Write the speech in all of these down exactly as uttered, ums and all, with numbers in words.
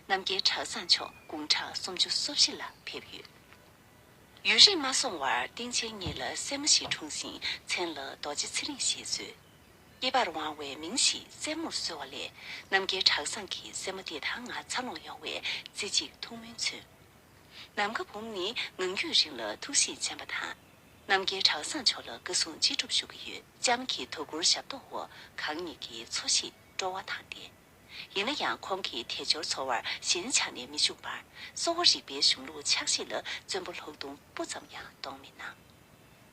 རྣམ་རྒྱལ་གྲྭ་ཚང་མཆོག་དགུང་གྲངས་སུམ་ཅུ་སོ་བཞི་ལ་ཕེབས་ཡོད། ཡུན་རིང་མ་སོང་བར་སྟེང་ཆེན་གཉིས་ལ་སྲས་མོ་ཞིག་འཁྲུངས་ཤིང་མཚན་ལ་རྡོ་རྗེ་ཚེ་རིང་ཞེས་གསོལ། སྐྱེས་པར་དབང་བའི་མིང་ཞིག་སྲས་མོར་གསོལ་བ་ལས། རྣམ་རྒྱལ་གྲྭ་ཚང་གི་སྲས་མོ་བདེ་ཐང་ངང་འཚར་ལོངས་ཡོང་བའི་རྩེ་གཅིག་ཐུགས་སྨོན་མཚོན། ནམ་མཁའ་འབུམ་ནི་ངང་རྒྱུད་རིང་ལ་ཐུགས་གཤིས་ཆེན་པོ་དང་། རྣམ་རྒྱལ་གྲྭ་ཚང་མཆོག་ལ་བཀའ་སྲུང་ཅི་སྒྲུབ་ཞུ་གི་ཡོད། ལྕམ་གྱི་དོ་ཁུར་ཞབས་ཏོག་འོག་གང་ཉིད་ཀྱི་འཚོ་གཞིས་སྤྲོ་བ་དང་ལྡན། ཡིན་ན་ཡང་ཁོང་གིས་དལ་འབྱོར་འཚོ་བར་ཞེན་ཆགས་ནས་མི་བཅུག་པར། གསོ་བ་རིག་པའི་གཞུང་ལུགས་ཕྱག་བཞེས་ལ་བརྩོན་པ་ལྷུག་གཏོང་སྤུ་ཙམ་ཡང་གཏོང་མི་གནང་།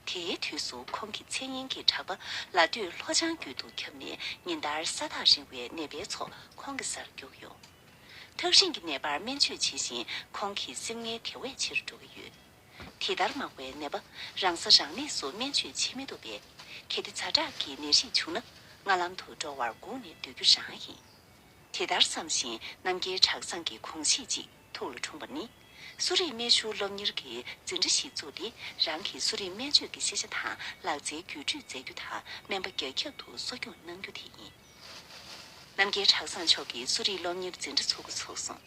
དེའི་དུས་སུ་ཁོང་གི་མཚན་སྙན་གྱི་གྲགས་པ་ལ་སྟོད་ལྷོ་བྱང་རྒྱུད་དུ་ཁྱབ་ནས་ཉིན་ལྟར་ས་ཐག་རིང་བའི་ནད་པའི་ཚོགས་ཁོང་གི་སར་རྒྱུགས་ཡོང་། ཐག་རིང་གི་ནད་པར་སྨན་བཅོས་བྱེད་བཞིན་ཁོང་གི་སེམས་ངལ་དེ་བས་ཆེ་རུ་འགྲོ་གི་ཡོད། དེ་ལྟར་མང་བའི་ནད་པ་རང་ས་རང་གནས་སུ་སྨན་བཅོས་བྱེད་མི་ཐུབ་པས། གལ་ཏེ་ཛ་དྲག་གི་ནད་རིགས་བྱུང་ན་སྔ་ལམ་དུ་འགྲོ་བར་སྒུག་ནས་སྡོད་རྒྱུ་རང་ཡིན། དེ་ལྟར་བསམ་བཞིན་རྣམ་རྒྱལ་གྲྭ་ཚང་གི་གོམས་གཤིས་ཤིག་ཐུགས་ལ་འཁྲུངས་པ་ནི། གསོ་རིག་སྨན་གཞུང་སློབ་གཉེར་གྱི་འཛིན་གྲྭ་ཞིག་བཙུགས་ཏེ། རང་གི་གསོ་རིག་སྨན་བཅོས་ཀྱི་ཤེས་བྱ་དང་ལག་རྩལ་བརྒྱུད་སྤྲོད་མཛད་རྒྱུ་དང་། སྨན་པ་རྒྱ་ཁྱབ་ཏུ་གསོ་སྐྱོང་གནང་རྒྱུ་དེ་ཡིན། རྣམ་རྒྱལ་གྲྭ་ཚང་མཆོག་གིས་གསོ་རིག་སློབ་གཉེར་འཛིན་གྲྭ་ཚུགས་འགོ་ཚུགས་སོང་།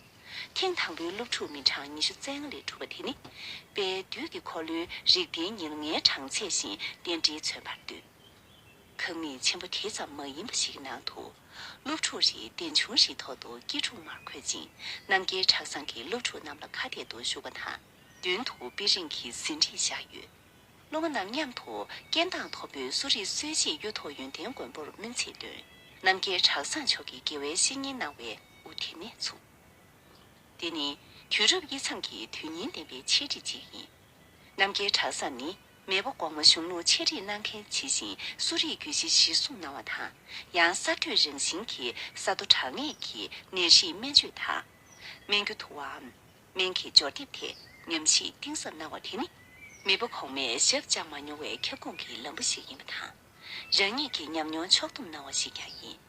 ཐེངས་དང་པོའི་སློབ་ཕྲུག་མི་གྲངས་ཉི་ཤུ་རྩ་ལྔ་ལས་གྲུབ་པ་དེ་ནི། དཔལ་དུས་ཀྱི་འཁོར་ལོའི་རིགས་ལྡན་ཉེར་ལྔའི་གྲངས་ཚད་བཞིན་རྟེན་འབྲེལ་མཚོན་པར་འདོད། ཁང་མིག་ཆེན་པོ་དེ་ཙམ་མ་ཡིན་པ་ཞིག་གི་ནང་དུ། སློབ་ཕྲུག་རེས་གདན་ཆུང་རེའི་ཐོག་ཏུ་སྐྱིལ་ཀྲུང་མར་འཁོད་ཅིང་། རྣམ་རྒྱལ་གྲྭ་ཚང་གི་སློབ་ཕྲུག་རྣམས་ལ་ཁ་གཏད་དུ་བཞུགས་པ་དང་། མདུན་དུ་དཔེ་རིང་གི་ཟིན་བྲིས་བཞག་ཡོད། སློབ་མ་རྣམས་མཉམ་དུ་སྐད་གདངས་མཐོན་པོས་གསོ་རིག་སྲོལ་འབྱེད་གཡུ་ཐོག་ཡོན་ཏན་མགོན་པོར་སྨོན་ཚིག་འདོན། རྣམ་རྒྱལ་གྲྭ་ཚང་མཆོག་གིས་དགེ་བའི་བཤེས་གཉེན་གནང་བའི་དབུ་དེ་ནས་ཚུགས། འདི་ནི་དུས་རབས་དབྱེ་མཚམས་ཀྱི་དོན་སྙིང་ལྡན་པའི་འཆད་ཁྲིད་ཅིག་ཡིན། རྣམ་རྒྱལ་གྲྭ་ཚང་ནི་མེས་པོ་གོང་མ་གཞུང་ལུགས་འཆད་ཁྲིད་གནང་མཁན་ཇི་བཞིན་གསོ་རིག་རྒྱུད་བཞི་གཞིར་བཟུང་གནང་བ་དང་། ཡང་གསར་གཏོད་རང་བཞིན་གྱི་ས་རྡོ་གྲངས་ངེས་ཀྱི་ནད་རིགས་སྨན་བཅོས་དང་། སྨན་རྒྱུ་དུ་བའམ་སྨན་གྱི་སྦྱོར་སྡེབ་ཐད་ཉམས་ཞིབ་གཏིང་ཟབ་གནང་བ་དེ་ནི། མེས་པོ་གོང་མས་ཞབས་བཅགས་མ་མྱོང་བའི་ཁྱབ་ཁོངས་ཀྱི་ལམ་བུ་ཞིག་ཡིན་པ་དང་། རང་ཉིད་ཀྱི་ཉམས་མྱོང་ཕྱོགས་བསྡོམས་གནང་བ་ཞིག་ཀྱང་ཡིན།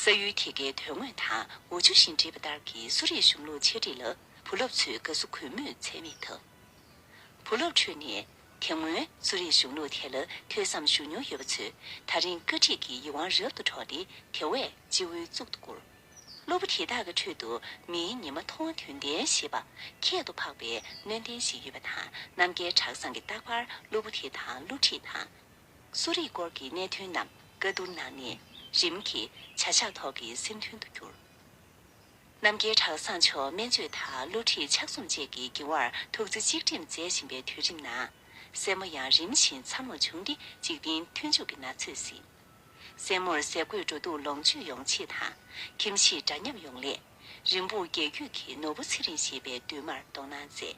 ས་ཡུལ་དེ་གའི་དོན་དངོས་དང་འོས་ཆོས་བཞིན་འགྲིག་པ་ལྟར་གྱི་གསོ་རིག་གཞུང་ལུགས་འཆད་ཁྲིད་ལ་བུ་སློབ་ཚོས་དགའ་བསུ་གུས་མོས་ཚད་མེད་བཏབ། བུ་སློབ་ཁྲོད་ནས་དེ་སྔོན་གསོ་རིག་གཞུང་ལུགས་དེ་ལ་ཐོས་བསམ་ཞུ་མྱོང་ཡོད་པ་ཚོས་ད་རིང་བཀའ་ཁྲིད་ཀྱི་ཡིད་དབང་རབ་ཏུ་འཕྲོག་སྟེ་དེ་བས་སྤྱི་བོའི་གཙུག་ཏུ་བཀུར། སློབ་བུ་དེ་དག་གི་ཁྲོད་དུ་མིའི་ཉི་མ་མཐོང་བ་དོན་ལྡན་ཞེས་པ་ཁྱད་དུ་འཕགས་པའི་སྣོན་ལྡན་ཞིག་ཡོད་པ་དང་། རྣམ་རྒྱལ་གྲྭ་ཚང་གིས་རྟག་པར་སློབ་བུ་དེ་དང་སློབ་ཁྲིད་དང་། གསོ་རིག་སྐོར་གྱི་གནད་དོན་རྣམས་བཀའ་བསྡུར་གནང་ནས་རིམ་གྱིས་བྱ་གཞག་ཐོག་གི་སེམས་མཐུན་དུ་གྱུར། རྣམ་རྒྱལ་གྲྭ་ཚང་མཆོག་སྨན་བཅོས་དང་སློབ་ཁྲིད་ཕྱག་རྩོམ་བཅས་ཀྱི་འགྱུར་བར་ཐུགས་རྩེ་གཅིག་སྒྲིམ་མཛད་བཞིན་པའི་དུས་རིམ་ནང་། སྲས་མོ་ཡང་རིམ་བཞིན་འཚར་ལོངས་བྱུང་སྟེ་འཇིག་རྟེན་མཐུན་འཇུག་གི་ན་ཚོད་ཟིན། སྲས་མོར་ཟས་གོས་འགྲོ་འདུག་ལོངས་སྤྱོད་ཡོང་ཆེད་དང་། ཁྱིམ་གཞིས་འདྲ་མཉམ་ཡོང་སླད། རིན་སྤུངས་རྒྱལ་རྒྱུད་ཀྱི་ནོར་བུ་ཚེ་རིང་ཞེས་པའི་བདུད་མར་གཏོང་གནང་མཛད།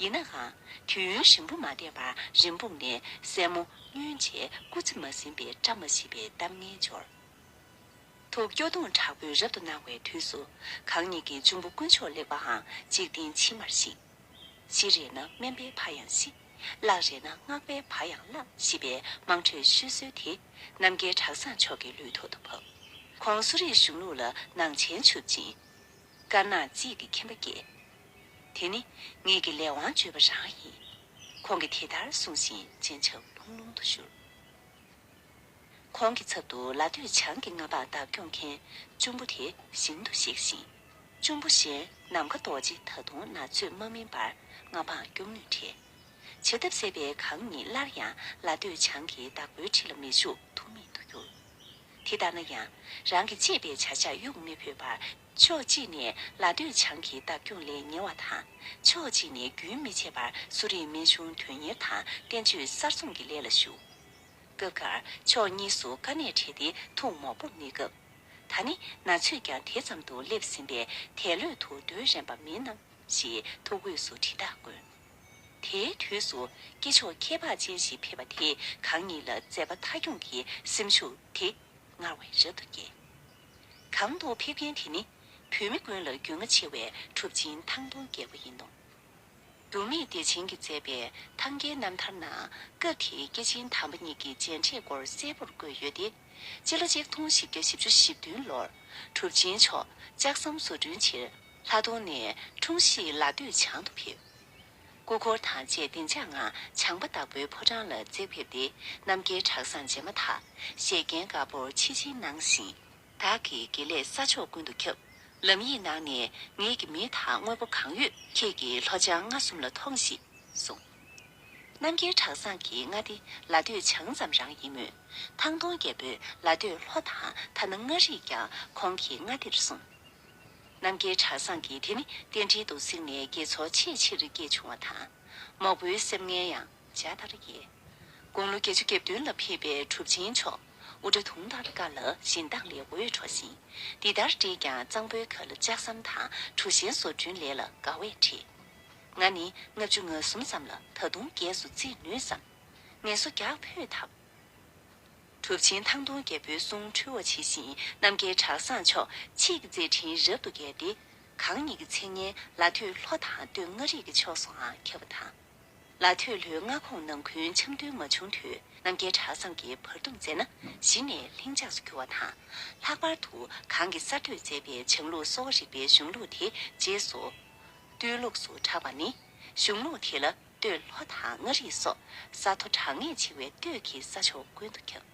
ཡིན་ནའང་། དུས་ཡུན་རིང་པོ་མ་བསྡད་པར་རིན་སྤུངས་ནས་སྲས་མོ་བསྙུན་བྱས་སྐུ་ཚེ་མ་ཟིན་པའི་བཀྲ་མ་ཤིས་པའི་གཏམ་ངན་འབྱོར། ཐུགས་སྐྱོ་གདུང་དྲག་པོས་རབ་ཏུ་གནང་བའི་དུས་སུ། གང་ཉིད་ཀྱི་འབྱུང་པོ་དཀོན་མཆོག་ལེགས་པའང་འཇིག་རྟེན་ཕྱི་མར་ཞིག། ཤི་རེ་ན་སྨན་པའི་ཕ་ཡང་ཤི། བརླག་རེ་ན་སྔགས་པའི་ཕ་ཡང་བརླག་ཞེས་པའི་དམངས་ཁྲོད་ཤོད་སྲོལ་དེ་རྣམ་རྒྱལ་གྲྭ་ཚང་མཆོག་གི་ལུས་ཐོག་ཏུ་བབས། ཁོང་གསོ་རིག་གཞུང་ལུགས་ལ་ནང་བྱན་ཆུབ་ཅིང་། དཀར་ནག་རྩིས་ཀྱི་མཁྱེན་པ་སྐྱེས། དེ་ནི་ངེད་ཀྱི་ལས་དབང་བརྗོད་པ་རང་ཡིན། ཁོང་གིས་དེ་ལྟར་གསུངས་བཞིན་སྤྱན་ཆབ་ལྷུང་ལྷུང་དུ་བཞུར། ཁོང་གི་ཚབ་ཏུ་ལ་སྟོད་བྱང་གི་མངའ་འབངས་བདག་སྐྱོང་མཁན་གཅུང་པོ་དེ་ཞིང་དུ་གཤེགས་ཤིང་། གཅུང་པོ་གཞན་ནམ་མཁའ་རྡོ་རྗེ་ད་དུང་ན་ཚོད་མ་སྨིན་པར་མངའ་འབངས་སྐྱོབ་ནུས་བྲལ། བྱ་ཐབས་ཟད་པའི་གང་ཉིད་སླར་ཡང་ལ་སྟོད་བྱང་གི་བདག་པོའི་ཁྲི་ལ་མི་བཞུགས་ཐུབ་མེད་དུ་གྱུར། དེ་ལྟར་ན་ཡང་། རང་གི་གཅེས་པའི་བྱ་བཞག་གཡུག་མི་ཕོད་པར། ཕྱོགས་གཅིག་ནས་ལ་སྟོད་བྱང་གི་བདག་སྐྱོང་ལས་ཉེ་བ་དང་། ཕྱོགས་གཅིག་ནས་རྒྱུན་མི་ཆད་པར་གསོ་རིག་སྨན་གཞུང་དོན་གཉེར་དང་བསྟན་བཅོས་གསར་རྩོམ་གྱི་ལས་ལ་ཞུགས། སྐབས་འགར་ཕྱོགས་གཉིས་སུ་དཀའ་གནད་འཕྲད་དེ་ཐུགས་མོག་པོར་གནས་སྐབས། ད་ནི་ན་ཚོད་ཀྱང་དེ་ཙམ་དུ་སླེབས་ཟིན་པས་དལ་ལྷོད་དུ་སྡོད་རན་པ་མིན་ནམ་ཞེས་ཐུགས་འོས་སུ་དྲི་རྟགས་བཀོད། དེའི་དུས་སུ་སྐྱེས་མཆོག་ཁྱད་འཕགས་ཅན་ཞིག་ཕེབས་པ་དེས་གང་ཉིད་ལ་མཛད་པ་མཐའ་འཁྱོངས་ཀྱི་སེམས་ཤུགས་དེ་སྔར་བས་རབ་ཏུ་སྐྱེས། གང་དུ་ཕེབས་མཁན་དེ་ནི་བོད་མི་ཀུན་ལ་མགོན་མངའ་ཆེ་བའི་གྲུབ་ཆེན་ཐང་སྟོང་རྒྱལ་པོ་ཡིན་ནོ། འགྱུར་མེད་བདེ་ཆེན་གྱིས་མཛད་པའི་ཐང་རྒྱལ་རྣམ་ཐར་ནང་སྐབས་དེའི་སྐྱེས་ཆེན་དམ་པ་གཉིས་ཀྱི་མཇལ་འཕྲད་སྐོར་གསལ་པོར་བཀོད་ཡོད་དེ། སྤྱི་ལོ་ཆིག་སྟོང་བཞི་བརྒྱ་བཞི་བཅུ་ཞེ་བདུན་ལོར་གྲུབ་ཆེན་མཆོག་ལྕགས་ཟམ་བཟོ་སྐྲུན་ཕྱིར་ལྷ་ལྡོང་ནས་འཁྲུངས་གཞིས་ལ་སྟོད་བྱང་དུ་ཕེབས། སྐུ་འཁོར་དང་བཅས་བདེ་འཇགས་ངང་བྱང་པ་བདག་པོའི་ཕོ་བྲང་ལ་བརྩེགས་ཕེབས་ཏེ། རྣམ་རྒྱལ་གྲྭ་ཚང་མཇལ་མ་ཐག་བཞད་གད་དཀར་པོར་ཆིབས་བསྒྱིར་གནང་ཞིང་། བདག་གི་དགེ་ལེགས་ས་ཕྱོགས་ཀུན་ཏུ་ཁྱབ། ལམ་ཡིག་ནང་ནས་ངེད་ཀྱི་མི་དང་དངོས་པོ་གང་ཡོད་ཁྱེད་ཀྱིས་ལྷོ་བྱང་ལྔ་གསུམ་ལ་ཐོངས་ཤིག་གསུངས། རྣམ་རྒྱལ་གྲྭ་ཚང་གིས་མངའ་སྡེ་ལ་སྟོད་བྱང་ཙམ་རང་ཡིན་མོད། ཐང་སྟོང་རྒྱལ་པོས་ལ་སྟོད་ལྷོ་དང་ཐ་ན་མངའ་རིས་ཀྱང་ཁོང་གི་མངའ་སྡེར་གསུངས། རྣམ་རྒྱལ་གྲྭ་ཚང་གིས་དེ་ནི་རྟེན་འབྲེལ་དུ་གཟིགས་ནས་དགེ་ཚོགས་ཆེས་ཆེར་སྐྱེས་བྱུང་བ་དང་། མོག་པོའི་སེམས་ངན་ཡང་འཇའ་ལྟར་རྒྱས། དགུང་ལོ་བརྒྱད་ཅུ་གྱ་བདུན་ལ་ཕེབས་པའི་གྲུབ་ཆེན་མཆོག་དབུ་སྐྲ་དུང་ལྟར་དཀར་ལ་བཞིན་མདངས་ལས་འོད་འཕྲོ་ཞིང་། འདི་ལྟར་བཀྲེས་ཀྱང་གཙང་པོའི་ཁ་ལ་ལྕགས་ཟམ་དང་གྲུ་གཞན་བཟོ་སྐྲུན་ལས་ལ་དགའ་བས་བྲེལ། ང་ནི་ལྔ་བཅུ་ང་གསུམ་ཙམ་ལ་ད་དུང་རྒས་སུ་བརྩི་ནུས་སམ། ངལ་གསོ་རྒྱག་ཕོད་དམ། གྲུབ་ཆེན་ཐང་སྟོང་རྒྱལ་པོའི་གསུང་འཁྲུལ་བ་ཇི་བཞིན་རྣམ་རྒྱལ་གྲྭ་ཚང་མཆོག་ཕྱིས་ཀྱི་མཛད་འཕྲིན་རབ་ཏུ་རྒྱས་ཏེ། གང་ཉིད་ཀྱི་མཚན་སྙན་ལ་སྟོད་ལྷོ་དང་སྟོད་མངའ་རིས་ཀྱི་ཕྱོགས་སུའང་ཁྱབ་པ་དང་། ལ་སྟོད་ལྷོའི་མངའ་ཁོངས་ནང་ཁུལ་འཆམ་མཐུན་མ་བྱུང་དུས་རྣམ་རྒྱལ་གྲྭ་ཚང་གིས་བར་འདུམ་མཛད་ན་གཞི་ནས་ལྷིང་འཇགས་སུ་གྱུར་བ་དང་། ལྷག་པར་དུ་གང་གི་གསར་གཏོད་མཛད་པའི་བྱང་ལུགས་གསོ་བ་རིག་པའི་གཞུང་ལུགས་དེ་རྗེས་སུ་སྟོད་ལུགས་སུ་གྲགས་པ་ནི། གཞུང་ལུགས་དེ་ལ་སྟོད་ལྷོ་དང་མངའ་རིས་སོགས་ས་མཐོ་གྲགས་ངེས་ཆེ་བའི་སྟོད་ཀྱི་ས་ཕྱོགས་ཀུན་ཏུ་ཁྱབ།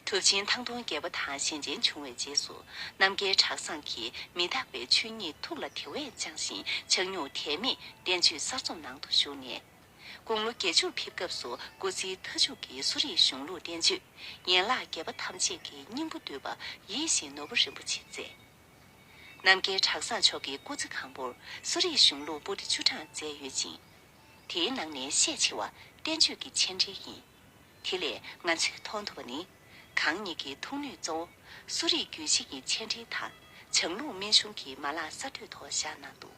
གྲུབ་ཆེན་ཐང་སྟོང་རྒྱལ་པོ་དང་ཞལ་མཇལ་བྱུང་བའི་རྗེས་སུ་རྣམ་རྒྱལ་གྲྭ་ཚང་གིས་མི་རྟག་པའི་ཆོས་ཉིད་ཐུགས་ལ་དེ་བས་བཅངས་ཤིང་ཆ་སྙོམས་དད་མེད་བསྟན་བཅོས་གསར་རྩོམ་ནང་དུ་ཞུགས་ནས། དགུང་ལོ་བརྒྱད་ཅུར་ཕེབས་སྐབས་སུ་སྐུ་ཚེའི་མཐའ་མཇུག་གི་གསོ་རིག་གཞུང་ལུགས་བསྟན་བཅོས་ཡན་ལག་བརྒྱད་པ་ཐམས་ཅད་ཀྱི་སྙིང་པོ་བསྡུས་པ་ཡིད་བཞིན་ནོར་བུ་རིན་པོ་ཆེ་མཛད། རྣམ་རྒྱལ་གྲྭ་ཚང་མཆོག་གི་སྐུ་ཚེ་གང་པོར་གསོ་རིག་གཞུང་ལུགས་པོ་ཏི་བཅུ་གྲངས་མཛད་ཡོད་ཅིང་། དེའི་ནང་ནས་ཤས་ཆེ་བ་བསྟན་བཅོས་ཀྱི་མཆན་འགྲེལ་ཡིན། དེ་ལས་ང་ཚོས་མཐོང་ཐུབ་པ་ནི། གང་ཉིད་ཀྱི་ཐུགས་ནུས་གཙོ་བོ་གསོ་རིག་རྒྱུད་བཞི་ཡི་མཆན་འགྲེལ་དང་བྱང་ལུགས་སྨན་གཞུང་གི་མ་ལག་གསར་གཏོད་ཐོག་བཞག་གནང་འདུག།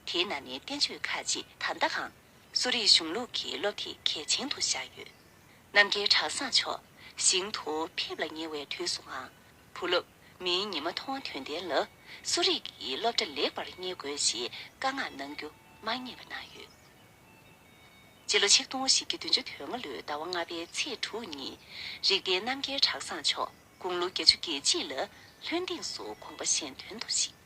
དེའི་ནང་ནས་བསྟན་བཅོས་ཁག་ཅིག་ད་ལྟའང་གསོ་རིག་གཞུང་ལུགས་ཀྱི་སློབ་དེབ་གལ་ཆེན་དུ་བཞག་ཡོད། རྣམ་རྒྱལ་གྲྭ་ཚང་མཆོག་ཞིང་དུ་ཕེབས་ལ་ཉེ་བའི་དུས་སུའང་བུ་སློབ་མིའི་ཉི་མ་མཐོང་དོན་ལྡན་ལ་གསོ་རིག་གི་སློབ་གྲྭ་ལེགས་པར་གཉེར་དགོས་ཞེས་བཀའ་མངགས་གནང་རྒྱུ་མ་བསྙེལ་བ་གནང་ཡོད། སྤྱི་ལོ་ཆིག་སྟོང་བཞི་བརྒྱ་བདུན་ཅུ་དོན་ལྔ་ལོའི་ཟླ་བ་ལྔ་པའི་ཚེས་དྲུག་ཉིན་རིགས་ལྡན་རྣམ་རྒྱལ་གྲྭ་ཚང་མཆོག་དགུང་ལོ་བརྒྱད་ཅུ་གྱ་གཅིག་ལ་ལྷུན་སྡིངས་སུ་དགོངས་པ་གཞན་དོན་དུ་གཤེགས།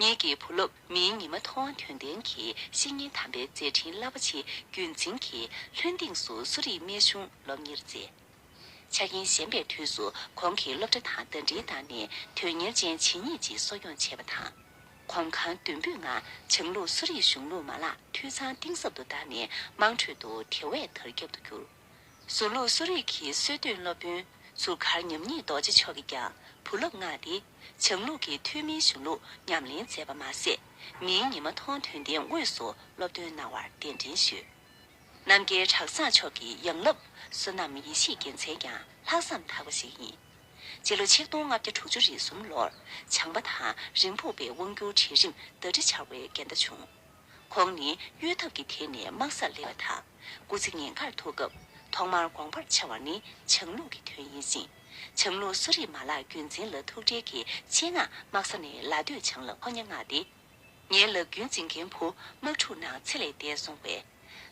ངེད་ཀྱི་བུ་སློབ་མིའི་ཉི་མ་མཐོང་དོན་ལྡན་གྱིས་བཤེས་གཉེན་དམ་པའི་མཛད་འཕྲིན་རླབས་པོ་ཆེ་རྒྱུན་འཛིན་གྱིས་ལྷུན་སྡིངས་སུ་གསོ་རིག་སྨན་གཞུང་སློབ་གཉེར་མཛད། ཆ་རྐྱེན་ཞན་པའི་དུས་སུ་ཁོང་གིས་སློབ་གྲྭ་དང་ཟླ་སྒྲིལ་བཏང་ནས་དོན་གཉེར་ཅན་ཇི་སྙེད་ཅིག་གསོ་སྐྱོང་བྱས་པ་དང་། གོམ་གང་མདུན་སྤོས་ངང་བྱང་ལུགས་གསོ་རིག་གཞུང་ལུགས་མ་ལག་འཐུས་ཚང་གཏིང་ཟབ་ཏུ་བཏང་ནས་དམངས་ཁྲོད་དུ་དེ་བས་དར་ཁྱབ་ཏུ་གྱུར། ཟུར་ལུགས་གསོ་རིག་གི་གསོལ་སྟོན་སློབ་དཔོན་ཟུར་མཁར་ཉམས་ཉེས་རྡོ་རྗེ་མཆོག་གིས་ཀྱང་བུ་སློབ་མངགས་ཏེ་བྱང་ལུགས་ཀྱི་ཐོན་མིའི་གཞུང་ལུགས་ཉམས་ལེན་མཛད་པ་མ་ཟད། མིའི་ཉི་མ་མཐོང་དོན་ལྡན་དངོས་སུ་སློབ་སྟོན་གནང་བར་གདན་འདྲེན་ཞུས། རྣམ་རྒྱལ་གྲྭ་ཚང་མཆོག་གི་ཡང་སློབ་བསོད་ནམས་ཡེ་ཤེས་རྒྱལ་མཚན་ཀྱང་ལྷག་བསམ་དག་པ་ཞིག་ཡིན། སྤྱི་ལོ་ཆིག་སྟོང་ལྔ་བརྒྱ་དྲུག་ཅུ་རེ་གསུམ་ལོར་བྱང་པ་དང་རིམ་ཕུག་པའི་དབང་སྒྱུར་གྲལ་རིམ་ཟླ་སྒྲིལ་བྱ་བའི་འགལ་ཟླ་བྱུང་། ཁོང་ནི་གཡོལ་ཐབས་ཀྱི་ཐད་ནས་དམག་སར་སླེབས་པ་དང་། སྐུ་ཚེ་ཉེན་ཁར་ཐུག་སྐབས་ཐོག་མར་དགོངས་པར་འཆར་བ་ནི་བྱང་ལུགས་ཀྱི་དོན་ཡིན་ཞིང་། བྱང་ལུགས་གསོ་རིག་མ་ལག་རྒྱུན་འཛིན་ལ་ཐུགས་ཁྲལ་གྱིས་ཆེད་མངགས་དམག་ས་ནས་ལ་སྟོད་བྱང་ལ་ཕོ་ཉ་མངགས་ཏེ། ངའི་ལག་རྒྱུན་འཛིན་མཁན་བུ་དམག་འཁྲུག་ནང་ཚེ་ལས་འདས་སོང་བས།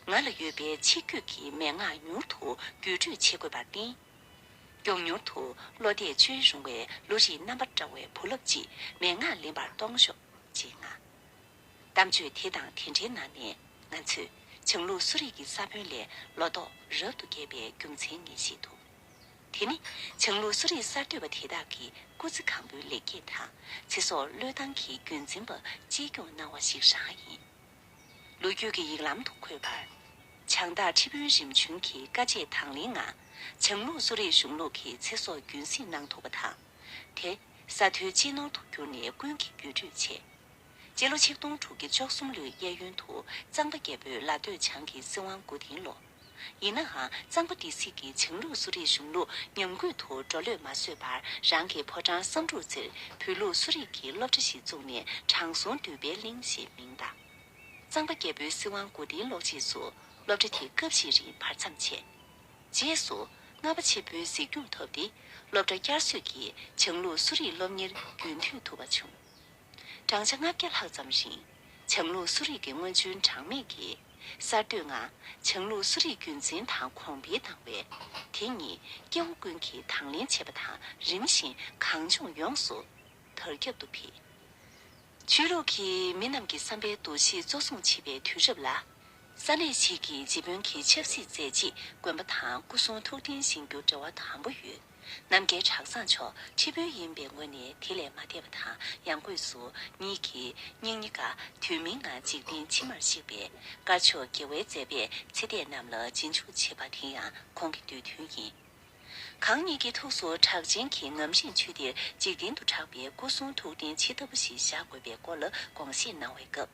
ང་ལ་ཡོད་པའི་ཆིག་བརྒྱུད་ཀྱི་མན་ངག་མྱུར་དུ་བརྒྱུད་སྤྲོད་བྱེད་དགོས་པར་བརྟེན། མགྱོགས་མྱུར་དུ་བློ་གཏད་བཅོལ་རུང་བའི་བློ་རིག་རྣམ་པར་བཀྲ་བའི་བུ་སློབ་ཅིག་མན་ངག་ལེན་པར་གཏོང་ཤོག་ཅེས་མངགས། གཏམ་བརྗོད་དེ་དང་དེ་འདྲའི་ནང་ནས་ང་ཚོས་བྱང་ལུགས་གསོ་རིག་གི་ས་བོན་ལས་ལོ་ཏོག་རབ་ཏུ་རྒྱས་པའི་རྒྱུ་མཚན་ངེས་ཤེས་ཐུབ། དེ་ནི་བྱང་ལུགས་གསོ་རིག་གསར་གཏོད་པ་དེ་དག་གི་སྐུ་ཚེ་གང་པོའི་ལེགས་སྐྱེས་དང་ཚེ་སྲོག་བློས་བཏང་གིས་རྒྱུན་འཛིན་པ་གཅེས་སྐྱོང་གནང་བ་ཞིག་རང་ཡིན། ལོ་རྒྱུས་ཀྱི་ཡིག་ལམ་དུ་འཁོད་པར། བྱང་བདག་ཁྲི་དཔོན་རིམ་བྱོན་གྱིས་དཀའ་སྤྱད་དང་ལེན་ངང་བྱང་ལུགས་གསོ་རིག་གཞུང་ལུགས་ཀྱི་ཚེ་སྲོག་རྒྱུན་སྲིང་གནང་ཐུབ་པ་དང་། དེ་ས་མཐོའི་གཅེས་ནོར་དུ་གྱུར་ནས་ཀུན་གྱིས་བརྒྱུད་སྤྲོད་བྱས། སྤྱི་ལོ་ཆིག་སྟོང་དྲུག་བརྒྱ་བཅུ་གསུམ་ལོའི་གཡས་གཡོན་དུ་གཙང་པ་རྒྱལ་པོས་ལ་སྟོད་བྱང་གི་སྲིད་དབང་མགོ་རྟིང་སློག། ཡིན་ནའང་གཙང་པ་སྡེ་སྲིད་ཀྱིས་བྱང་ལུགས་གསོ་རིག་གཞུང་ལུགས་ཉམས་རྒུད་དུ་འགྲོ་ལྷོད་མ་བཟོད་པར་རང་གི་ཕོ་བྲང་བསམ་འགྲུབ་རྩེར་བོད་ལུགས་གསོ་རིག་གི་སློབ་གྲྭ་ཞིག་བཙུགས་ནས་དྲང་སྲོང་འདུས་པའི་གླིང་ཞེས་མིང་བཏགས། གཙང་པ་རྒྱལ་པོའི་སྲིད་དབང་མགོ་རྟིང་སློག་རྗེས་སུ་སློབ་གྲྭ་དེ་སྐབས་ཤིག་རིང་བར་མཚམས་ཆད། རྗེས་སུ་རྔ་པ་ཆེན་པོའི་གཟིགས་སྐྱོང་ཐོབ་སྟེ་སློབ་གྲྭ་བསྐྱར་གསོས་ཀྱིས་བྱང་ལུགས་གསོ་རིག་སློབ་གཉེར་རྒྱུན་མཐུད་ཐུབ་པ་བྱུང་། བགྲང་བྱ་ལྔ་བརྒྱ་ལྷག་ཙམ་རིང་བྱང་ལུགས་གསོ་རིག་གི་སྔོན་བྱོན་གྲངས་མེད་ཀྱིས་གསར་གཏོད་ངང་བྱང་ལུགས་གསོ་རིག་རྒྱུན་འཛིན་དང་གོང་འཕེལ་བཏང་བས། དེ་ཉིད་སྐྱེ་བོ་ཀུན་གྱིས་དང་ལེན་བྱེད་པ་དང་རིམ་བཞིན་གངས་ལྗོངས་ཡོངས་སུ་དར་ཁྱབ་ཏུ་འཕེལ། ཆོས་ལུགས་ཀྱིས་མི་རྣམས་ཀྱི་བསམ་པའི་འདུ་ཤེས་གཙོ་བཟུང་བྱེད་པའི་དུས་རབས་ལ། ས་གནས་ཤིག་གི་རྗེ་དཔོན་གྱི་ཆབ་སྲིད་མཛད་རྗེས་དགོན་པ་དང་སྐུ་གསུང་ཐུགས་རྟེན་བཞེངས་རྒྱུ་འབྲེལ་བ་དམ་པོ་ཡོད། རྣམ་རྒྱལ་གྲྭ་ཚང་མཆོག་ཁྲི་དཔོན་ཡིན་པའི་ངོས་ནས་དེ་ལས་མ་འདས་པ་དང་། ཡང་སྒོས་སུ་ཉིད་ཀྱིས་སྙིང་ཉེ་དགའ་དུས་མིན་ངང་འཇིག་རྟེན་ཕྱི་མར་གཤེགས་པའི་དཀར་ཕྱོགས་རྒྱལ་བའི་མཛད་པའི་ཚེ་འདས་རྣམས་ལ་རྗེས་འཇུག་བྱེད་པ་དེ་ཡང་ཁོང་གི་འདོད་འདུན་ཡིན། གང་ཉིད་ཀྱི་ཐུགས་སུ་གྲགས་ཅན་གྱི་ངམ་རིང་ཆོས་སྡེར་འཇིག་རྟེན་དུ་གྲགས་པའི་སྐུ་གསུང་ཐུགས་རྟེན་ཇི་ལྟ་བུ་ཞིག་བཞག་དགོས་པའི་སྐོར་ལ་དགོངས་བཞེས་གནང་བའི་སྐབས།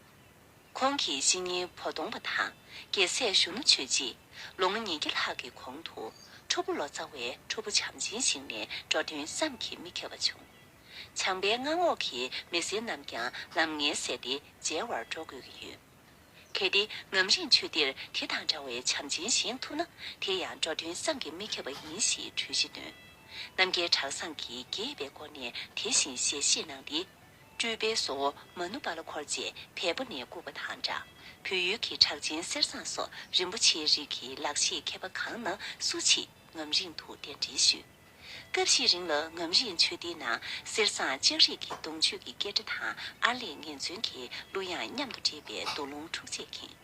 ཁོང་གི་བཤེས་གཉེན་བོ་དོང་པ་དང་རྒྱལ་སྲས་གཞོན་ནུ་ཆོས་རྗེས་ལོ་ངོ་ཉིས་བརྒྱ་ལྷག་གི་གོང་དུ་ཁྲོ་བོ་ལོ་ཙཱ་བས་ཁྲོ་བོ་བྱམས་ཆེན་ཞིང་ནས་འགྲོ་དོན་བསམ་གྱིས་མི་ཁྱབ་པ་བྱུང་། བྱམས་པའི་སྔགས་འོག་གི་མི་སེར་རྣམས་ཀྱང་ལམ་ངན་བསལ་ཏེ་མཇལ་བར་འགྲོ་དགོས་ཀྱི་ཡོད། གལ་ཏེ་ངམ་རིང་ཆོས་སྡེར་དེ་དང་འདྲ་བའི་བྱམས་ཆེན་བཞེངས་ཐུབ་ན། དེ་ཡང་འགྲོ་དོན་བསམ་གྱིས་མི་ཁྱབ་པ་ཡིན་ཞེས་གྲོས་གཞི་བཏོན། རྣམ་རྒྱལ་གྲྭ་ཚང་གིས་དགྱེས་པའི་སྒོ་ནས་དེ་བཞིན་ཞལ་བཞེས་གནང་སྟེ། སྤྲུལ་པའི་བཟོ་བོ་མ་ནུ་པ་ལ་འཁོར་བཅས་བལ་པོ་ནས་བཀུག་པ་དང་འདྲ། བོད་ཡུལ་གྱི་གྲགས་ཅན་གསེར་ཟངས་སོགས་རིན་པོ་ཆེའི་རིགས་ཀྱི་ལག་ཤེས་མཁས་པ་གང་ན་སུ་མཆིས་ངམ་རིང་དུ་གདན་འདྲེན་ཞུས། སྐབས་ཤིག་རིང་ལ་ངམ་རིང་ཆོས་སྡེའི་ནང་གསེར་ཟངས་ལྕགས་རིགས་ཀྱི་གདུང་མཆོད་ཀྱི་སྐད་སྒྲ་དང་ཨར་ལས་ངན་ཚོན་གྱི་གླུ་དབྱངས་མཉམ་དུ་འདྲེས་པའི་མདོ་ལུང་འཁྲུག་ཆས་ཁེངས།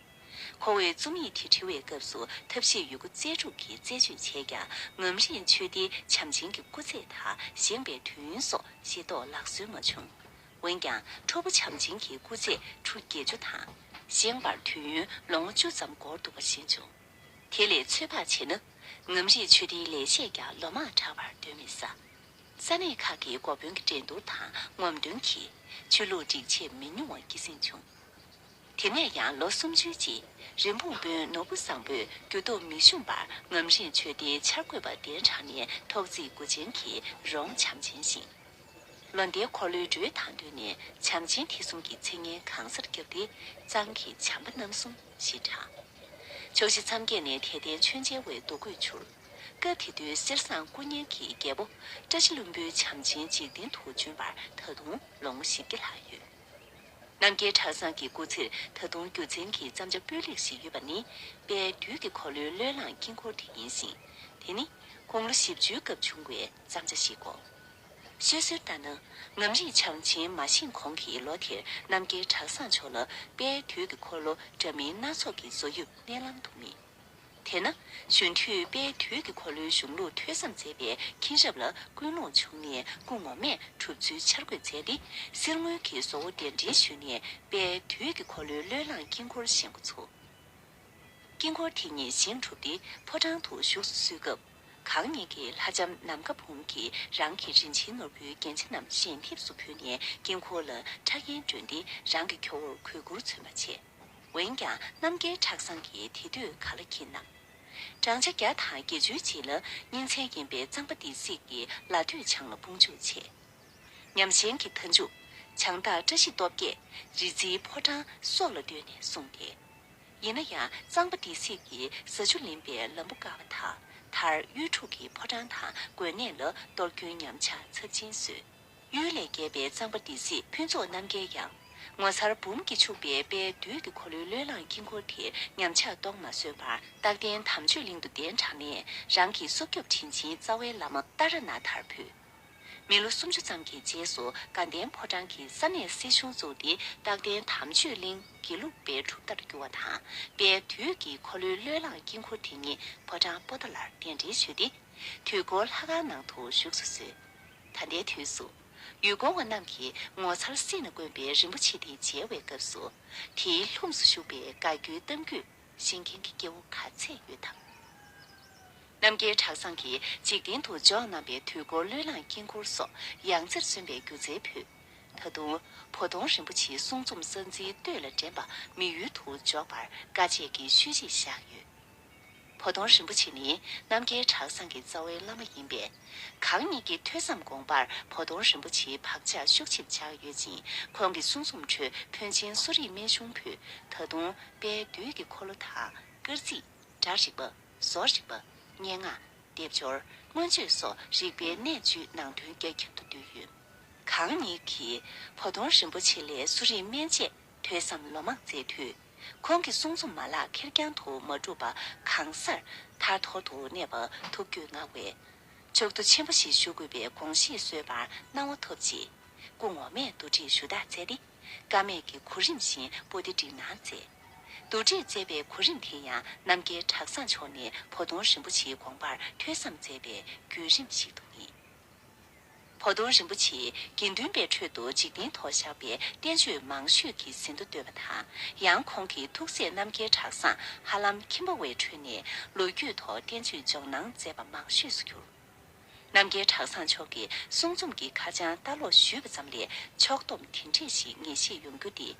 ཁོ་བོས་རྩོམ་ཡིག་དེ་བྲི་བའི་སྐབས་སུ་ཐབས་ཤེས་ཡོད་རྒུ་རྩལ་སྤྲུགས་ཀྱིས་རྩད་གཅོད་བྱས་ཀྱང་། ངམ་རིང་ཆོས་སྡེའི་བྱམས་ཆེན་གྱི་སྐུ་ཚེ་དང་བཞེངས་པའི་དུས་ཡུན་སོགས་ཤེས་རྟོགས་ལག་སོན་མ་བྱུང་། འོན་ཀྱང་ཁྲོ་བོ་བྱམས་ཆེན་གྱི་སྐུ་ཚེ་ཁྲུ་བརྒྱད་ཅུ་དང་། བཞེངས་པར་དུས་ཡུན་ལོ་ངོ་བཅུ་ཙམ་འགོར་འདུག་པ་ཤེས་བྱུང་། དེ་ལས་ཚོད་དཔག་བྱས་ན། ངམ་རིང་ཆོས་སྡེའི་ལས་བྱེད་ཀྱང་ལོ་མང་དྲགས་པར་སྡོད་མི་ས། ས་གནས་ཁག་གི་འགོ་དཔོན་གྱི་འགྲན་བསྡུར་དང་ངོམ་སྟོན་གྱིས་ཆོས་ལུགས་སྒྲིག་ཆས་མི་ཉུང་བ་སྐྱེད་སྲིང་བྱུང་། དེ་ནས་ཡང་ལོ་སུམ་ཅུའི་རྗེས་རིན་སྤུངས་དཔོན་ནོར་བུ་བཟང་པོས་རྒྱུ་སྟོབས་མི་ཞུམ་པར་ངམ་རིང་ཆོས་སྡེའི་འཆར་འགོད་པ་གདན་དྲངས་ནས་ཐོག་བརྩེགས་དགུ་ཅན་གྱི་རོང་བྱམས་ཆེན་བཞེངས། ལོ་ཟླའི་འཁོར་ལོའི་འགྲོས་དང་བསྟུན་ནས་བྱམས་ཆེན་ཐེག་གསུམ་གྱི་མཚན་སྙན་གང་སར་བརྒྱབ་སྟེ། གཙང་གི་བྱམས་པ་རྣམ་གསུམ་ཞེས་གྲགས། ཕྱོགས་བཞི་མཚམས་བརྒྱད་ནས་དད་ལྡན་མཆོད་མཇལ་བའི་འདུ་འགོད་འཕྱུར། སྐབས་དེ་དུས་གསེར་ཟངས་སྐུ་བརྙན་གྱི་རྒྱལ་པོ་བཀྲ་ཤིས་ལྷུན་པོའི་བྱམས་ཆེན་འཇིག་རྟེན་དུ་བྱོན་པར་ད་དུང་ལོ་ངོ་བཞི་བརྒྱ་ལྷག་ཡོད། རྣམ་རྒྱལ་གྲྭ་ཚང་གི་སྐུ་ཚེར་ད་དུང་རྒྱུ་མཚན་གྱི་བརྩམས་བྱ་སྤུས་ལེགས་ཤིག་ཡོད་པ་ནི། དཔལ་དུས་ཀྱི་འཁོར་ལོའི་བློས་བསླངས་དཀྱིལ་འཁོར་དེ་ཡིན་ཞིང་། དེ་ནི་དགུང་ལོ་བཞི་བཅུའི་སྐབས་བྱུང་བའི་བརྩམས་བྱ་ཞིག་གོ། ཤོད་སྲོལ་ལྟར་ན། ངམ་རིང་བྱམས་ཆེན་མ་བཞེངས་གོང་གི་ལོ་དེར་རྣམ་རྒྱལ་གྲྭ་ཚང་མཆོག་ལ་དཔལ་དུས་ཀྱི་འཁོར་ལོ་འདྲ་མིན་སྣ་ཚོགས་ཀྱི་བཟོ་དབྱིབས་མནལ་ལམ་དུ་རྨིས། དེས་ན། གཞོན་དུས་དཔལ་དུས་ཀྱི་འཁོར་ལོའི་གཞུང་ལུགས་ཐོས་བསམ་མཛད་པའི་མཁྱེན་རབ་ལ་ཀུན་སློང་བྱུང་ནས། སྐུ་ངོ་མས་གྲུབ་ཚུལ་འཆར་འགོད་མཛད་དེ། གསེར་དངུལ་གྱི་བཟོ་བོ་གདན་འདྲེན་ཞུས་ནས། དཔལ་དུས་ཀྱི་འཁོར་ལོའི་བློས་བསླངས་དཀྱིལ་འཁོར་བཞེངས་འགོ་ཚུགས། དཀྱིལ་འཁོར་དེ་ཉིད་བཞེངས་གྲུབ་སྟེ། ཕོ་བྲང་དུ་བཞུགས་སུ་གསོལ་སྐབས། གང་ཉིད་ཀྱི་ལྷ་ལྕམ་ནམ་མཁའ་འབུམ་གྱིས་རང་གི་རིན་ཆེན་ནོར་བུའི་རྒྱན་ཆ་རྣམས་ཞལ་འདེབས་སུ་ཕུལ་ནས། དཀྱིལ་འཁོར་ལ་ཕྲ་རྒྱན་བསྒྲོན་ཏེ། རང་གི་ཁྱོ་བོར་གུས་བཀུར་མཚོན་པར་བྱས། འོན་ཀྱང་རྣམ་རྒྱལ་གྲྭ་ཚང་གིས་དེ་དུས་ག་ལ་འཁྱེར་ནམ། བགྲང་བྱ་བརྒྱ་དང་བརྒྱད་ཅུའི་རྗེས་ལ། གཉེན་ཚན་ཡིན་པའི་གཙང་པ་སྡེ་སྲིད་ཀྱིས་ལ་སྟོད་བྱང་ལ་དཔུང་འཇུག་བྱས། ཉམས་ཆེན་གྱི་མཐའ་མཇུག་བྱང་སྟག་བཀྲ་ཤིས་སྟོབས་རྒྱས་རི་རྩེའི་ཕོ་བྲང་སོགས་ལ་བསྟོད་ནས་གསུངས་ཏེ། ཡིན་ན་ཡང་གཙང་པ་སྡེ་སྲིད་ཀྱིས་ས་ཆུ་ལེན་པའི་ལམ་བུ་བཀག་པ་དང་། མཐར་གཡུལ་འཁྲུག་གིས་ཕོ་བྲང་དང་དགོན་གནས་ལ་གཏོར་སྐྱོན་ཉམས་ཆག་ཚབས་ཆེན་བཟོས། གཡུལ་ལས་རྒྱལ་བའི་གཙང་པ་སྡེ་སྲིད་ཕུན་ཚོགས་རྣམ་རྒྱལ་ཡང་། ངོ་མཚར་འབུམ་གྱིས་ཕྱུག་པའི་དཔལ་དུས་ཀྱི་འཁོར་ལོའི་བློས་བསླངས་དཀྱིལ་འཁོར་དེར་ཉམས་ཆག་གཏོང་མ་བཟོད་པར། རྟག་བརྟན་དམ་ཆོས་གླིང་དུ་གདན་དྲངས་ནས། རང་གི་སྲོག་སྐྱོབ་དྲིན་ཆེན་རྩ་བའི་བླ་མ་ཏཱ་ར་ནཱ་ཐར་ཕུལ། མི་ལོ་སུམ་ཅུ་ཙམ་གྱི་རྗེས་སུ་དགའ་ལྡན་ཕོ་བྲང་གིས་ས་གནས་སྲིད་གཞུང་བཙུགས་ཏེ། རྟག་བརྟན་དམ་ཆོས་གླིང་དགེ་ལུགས་པའི་གྲུབ་མཐར་གྱུར་བ་དང་། དཔལ་དུས་ཀྱི་འཁོར་ལོའི་བློས་བསླངས་དཀྱིལ་འཁོར་དེ་ཉིད་ཕོ་བྲང་པོ་ཏཱ་ལར་གདན་འདྲེན་ཞུས་ཏེ། དུས་འཁོར་ལྷ་ཁང་ནང་དུ་བཞུགས་སུ་གསོལ། ད་ལྟའི་དུས་སུ། ཡུལ་སྐོར་བ་རྣམས་ཀྱིས་ངོ་མཚར་བསྲེས་ནས་བསྐོན་པའི་རིན་པོ་ཆེ་དེ་མཇལ་བའི་སྐབས་སུ། དེའི་ལྷུམས་སུ་ཞུགས་པའི་དགའ་སྐྱོའི་གཏམ་རྒྱུད་ཤེས་མཁན་གྱི་སྐྱེ་བོ་ག་ཚད་ཡོད་དམ། རྣམ་རྒྱལ་གྲྭ་ཚང་གིས་འཇིག་རྟེན་དུ་འཇོག་གནང་བའི་དུས་འཁོར་བློས་བསླངས་དཀྱིལ་འཁོར་སོགས་ཡང་རྩེར་སོན་པའི་སྒྱུ་རྩལ་ཕུད། ད་དུང་། བོ་དོང་རིན་པོ་ཆེའི་གསུང་རྩོམ་ས་འཛིན་སྟོད་ལ་འདྲེན་པ་མི་ཡུལ་དུ་འཇོག་པར་དཀའ་སྤྱད་ཀྱི་ཤུལ་རྗེས་བཞག་ཡོད། བོ་དོང་རིན་པོ་ཆེ་ནི་རྣམ་རྒྱལ་གྲྭ་ཚང་གི་རྩ་བའི་བླ་མ་ཡིན་པས། གང་ཉིད་ཀྱི་ཐོས་བསམ་དགོངས་པར་བོ་དོང་རིན་པོ་ཆེའི་བག་ཆགས་ཤུགས་ཆེར་འཇགས་ཡོད་ཅིང་། ཁོང་གི་གསུང་རྩོམ་ཁྲོད་ཕོན་ཆེན་གསོ་རིག་སྨན་གཞུང་ཕུད། ད་དུང་དཔལ་དུས་ཀྱི་འཁོར་ལོ་དང་། སྐར་རྩིས། སྒྲ་རིག་པ། བཟོ་རིག་པ། སྙན་ངག། སྡེབ་སྦྱོར། མངོན་བརྗོད་སོགས་རིག་པའི་གནད་བཅུའི་ནང་དོན་རྒྱ་ཁྱབ་ཏུ་བསྡུས་ཡོད། གང་ཉིད་ཀྱིས་བོ་དོང་རིན་པོ་ཆེ་ལས་གསོ་རིག་སྨན་དཔྱད་ཐོས་བསམ་ལོ་མང་མཛད་དུས། ཁོང་གི་གསུང་རྩོམ་མ་ལག་ཁེར་རྐྱང་དུ་མ་གྲུབ་པ། གང་སར་ཐར་ཐོར་དུ་གནས་པ་ཐུགས་རྒྱུད་མངའ་བས། ཕྱོགས་བསྡུ་ཆེན་པོ་ཞིག་ཞུ་དགོས་པའི་དགོངས་བཞེས་གསོལ་བར་གནང་བ་ཐོབ་རྗེས། སྐུ་ངོ་མས་བསྡུ་སྒྲིག་ཞུ་དག་མཛད་དེ། ཀ་མད་ཀྱི་གོ་རིམ་བཞིན་པོ་ཏི་བསྒྲིགས་གནང་མཛད། བསྡུ་སྒྲིག་མཛད་པའི་གོ་རིམ་དེ་ཡང་རྣམ་རྒྱལ་གྲྭ་ཚང་མཆོག་ནས་བོ་དོང་རིན་པོ་ཆེའི་དགོངས་པར་ཐོས་བསམ་མཛད་པའི་བརྒྱུད་རིམ་ཞིག་ཏུ་ངེས། བོ་དོང་རིན་པོ་ཆེས་དགེ་འདུན་པའི་ཁྲོད་དུ་འཇིག་རྟེན་ཐོག་བཞག་པའི་བསྟན་བཅོས་མང་ཤོས་ཀྱི་ཟིན་ཐོ་བཏོན་པ་དང་། ཡང་ཁོང་གི་ཐུགས་སྲས་རྣམ་རྒྱལ་གྲྭ་ཚང་ཧ་ལམ་ཁྱིམ་པ་བའི་ཁྲོད་ནས་ལོ་རྒྱུས་ཐོག་བསྟན་བཅོས་སྦྱོང་གནང་མཛད་པ་མང་ཤོས་སུ་གྱུར། རྣམ་རྒྱལ་གྲྭ་ཚང་མཆོག་གིས་གསུང་རྩོམ་གྱི་ཁ་བྱང་ལྟ་ཀློག་ཞུས་པ་ཙམ་ལས་ཕྱོགས་བསྡོམས་དེ་འདྲས་ཤིག་ངེས་ཤེས་ཡོང་རྒྱུ་འདི།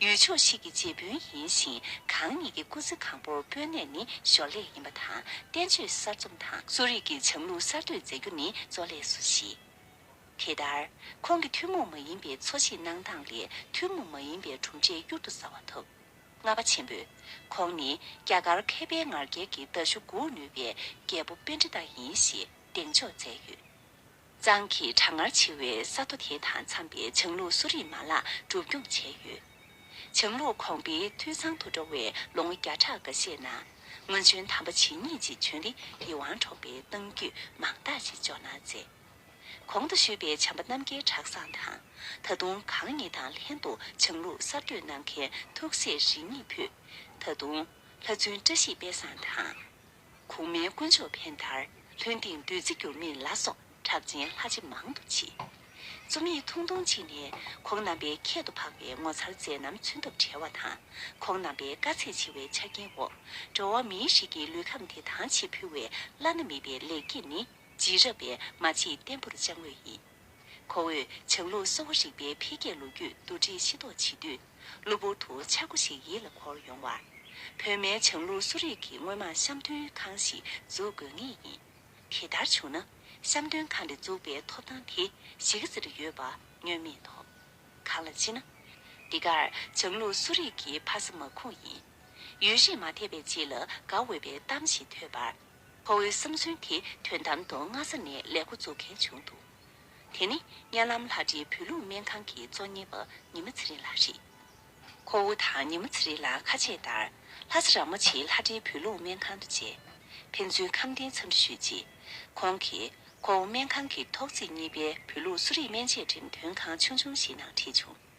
ཡུལ་ཕྱོགས་ཤིག་གི་རྗེ་དཔོན་ཡིན་ཞིང་། གང་ཉིད་ཀྱི་སྐུ་ཚེ་གང་པོར་དཔོན་གནས་ནི་ཞོར་ལས་ཡིན་པ་དང་། བསྟན་བཅོས་གསར་རྩོམ་དང་གསོ་རིག་གི་བྱང་ལུགས་གསར་གཏོད་མཛད་རྒྱུ་ནི་གཙོ་ལས་སུ་བཞེས། དེ་ལྟར། ཁོང་གི་ཐུན་མོང་མ་ཡིན་པའི་འཚོ་བཞེས་གནང་སྟངས་ལས་ཐུན་མོང་མ་ཡིན་པའི་གྲུབ་འབྲས་གཡུར་དུ་ཟ་བ་ཐོབ། ལྔ་པ་ཆེན་པོས། ཁོང་ནི་རྒྱ་གར་མཁས་པའི་ངར་རྒྱལ་གྱི་མདའ་གཞུ་འགུག་ནུས་པའི་རྒྱལ་པོ་པཎྜི་ཏ་ཡིན་ཞེས་གདེང་འཇོག་མཛད་ཡོད། གཙང་གི་གྲང་ངར་ཆེ་བའི་ས་མཐོ་དེ་དང་འཚམ་པའི་བྱང་ལུགས་གསོ་རིག་མ་ལག་སྒྲུབ་སྐྱོང་བྱས་ཡོད། བྱང་ལུགས་གོང་འཕེལ་འཐུས་ཚང་དུ་འགྲོ་བའི་ལོ་ངོ་བརྒྱ་ཕྲག་འགའ་ཤས་ནང་། སྔོན་བྱོན་དམ་པ་ཇི་སྙེད་ཅིག་བྱོན་ཏེ་ཡིད་དབང་འཕྲོག་པའི་གཏམ་རྒྱུད་མང་དག་ཞིག་འཇོག་གནང་མཛད། གོང་དུ་ཞུས་པའི་བྱམས་པ་རྣམ་རྒྱལ་གྲྭ་ཚང་དང་། ད་དུང་གང་ཉིད་དང་ལྷན་དུ་བྱང་ལུགས་གསར་གཏོད་གནང་མཁན་ཐུགས་སྲས་རིགས་གཉིས་ཕུད། ད་དུང་ལྷ་བཙུན་བཀྲ་ཤིས་དཔལ་བཟང་དང་། གོང་མའི་དཀོན་མཆོག་ཕན་དར། ལྷུན་སྡིངས་བདུད་རྩི་འགྱུར་མེད་ལ་སོགས་གྲགས་ཅན་ལྷ་རྗེ་མང་དུ་མཆིས། རྩོམ་ཡིག་ཐུང་ཐུང་གཅིག་ནས་ཁོང་རྣམ་པའི་ཁྱད་དུ་འཕགས་པའི་ངོ་མཚར་མཛད་རྣམ་མཚོན་ཐབས་བྲལ་བ་དང་། ཁོང་རྣམ་པའི་དཀའ་ཚེགས་ཆེ་བའི་ཆ་རྐྱེན་འོག་འགྲོ་བ་མིའི་རིགས་ཀྱི་ལུས་ཁམས་དེ་དྭངས་ཆེས་ཕུལ་བའི་བླ་ན་མེད་པའི་ལེགས་སྐྱེས་ནི། རྗེས་རབས་པས་མ་ཕྱེད་བརྟན་པོར་བཅངས་འོས་ཡིན། ཁོ་བོས་བྱང་ལུགས་གསོ་བ་རིག་པའི་འཕེལ་རྒྱས་ལོ་རྒྱུས་བསྡུ་སྒྲིག་ཤེས་རྟོགས་བྱེད་དུས། གློ་བུར་དུ་ཆག་སྒོ་ཞིག་ཡིད་ལ་འཁོར་ཡོང་བར། བོད་སྨན་བྱང་ལུགས་གསོ་རིག་གི་སྔོན་མ་བཤམས་སྟོན་ཁང་ཞིག་འཛུགས་དགོས་ངེས་ཡིན། དེ་ལྟར་བྱུང་ན། བཤམས་སྟོན་ཁང་འདི་འཛུགས་པའི་ཐོབ་ཐང་དེ་གཞི་རྩར་ཡོད་པ་བསྙོན་མེད་མཐོང་། གང་ལ་ཅི་ན། འདི་གར་བྱང་ལུགས་གསོ་རིག་གི་ཕ་ས་མ་ཁུངས་ཡིན། ཡུན་རིང་མ་ཐལ་བའི་རྗེས་ལ་དགའ་འོས་པའི་གཏམ་ཞིག་ཐོས་པར། ཁོ་བོའི་བསམ་ཚུལ་དེ་དོན་དམ་དུ་སྔ་ས་ནས་ལས་འགོ་འཛུགས་མཁན་བྱུང་འདུག། དེ་ནི་གཉའ་ལམ་ལྷ་སའི་བོད་ལུགས་སྨན་ཁང་གི་གཙོ་གཉེར་པ་ཉི་མ་ཚེ་རིང་ལགས་རེད། ཁོ་བོ་དང་ཉི་མ་ཚེ་རིང་ལགས་ཁ་ཆད་ལྟར། ལྷ་ས་ར་མོ་ཆེའི་ལྷ་སའི་བོད་ལུགས་སྨན་ཁང་དུ་མཇལ། ཕན་ཚུན་ཁམས་བདེའི་འཚམས་འདྲི་ཞུས་རྗེས། ཁོང་གིས་ཁོ་བོ་སྨན་ཁང་གི་ཐོག་བརྩེགས་གཉིས་པའི་བོད་ལུགས་གསོ་རིག་སྨན་དཔྱད་འགྲེམས་སྟོན་ཁང་ཆུང་ཆུང་ཞིག་ནང་ཁྲིད་བྱུང་།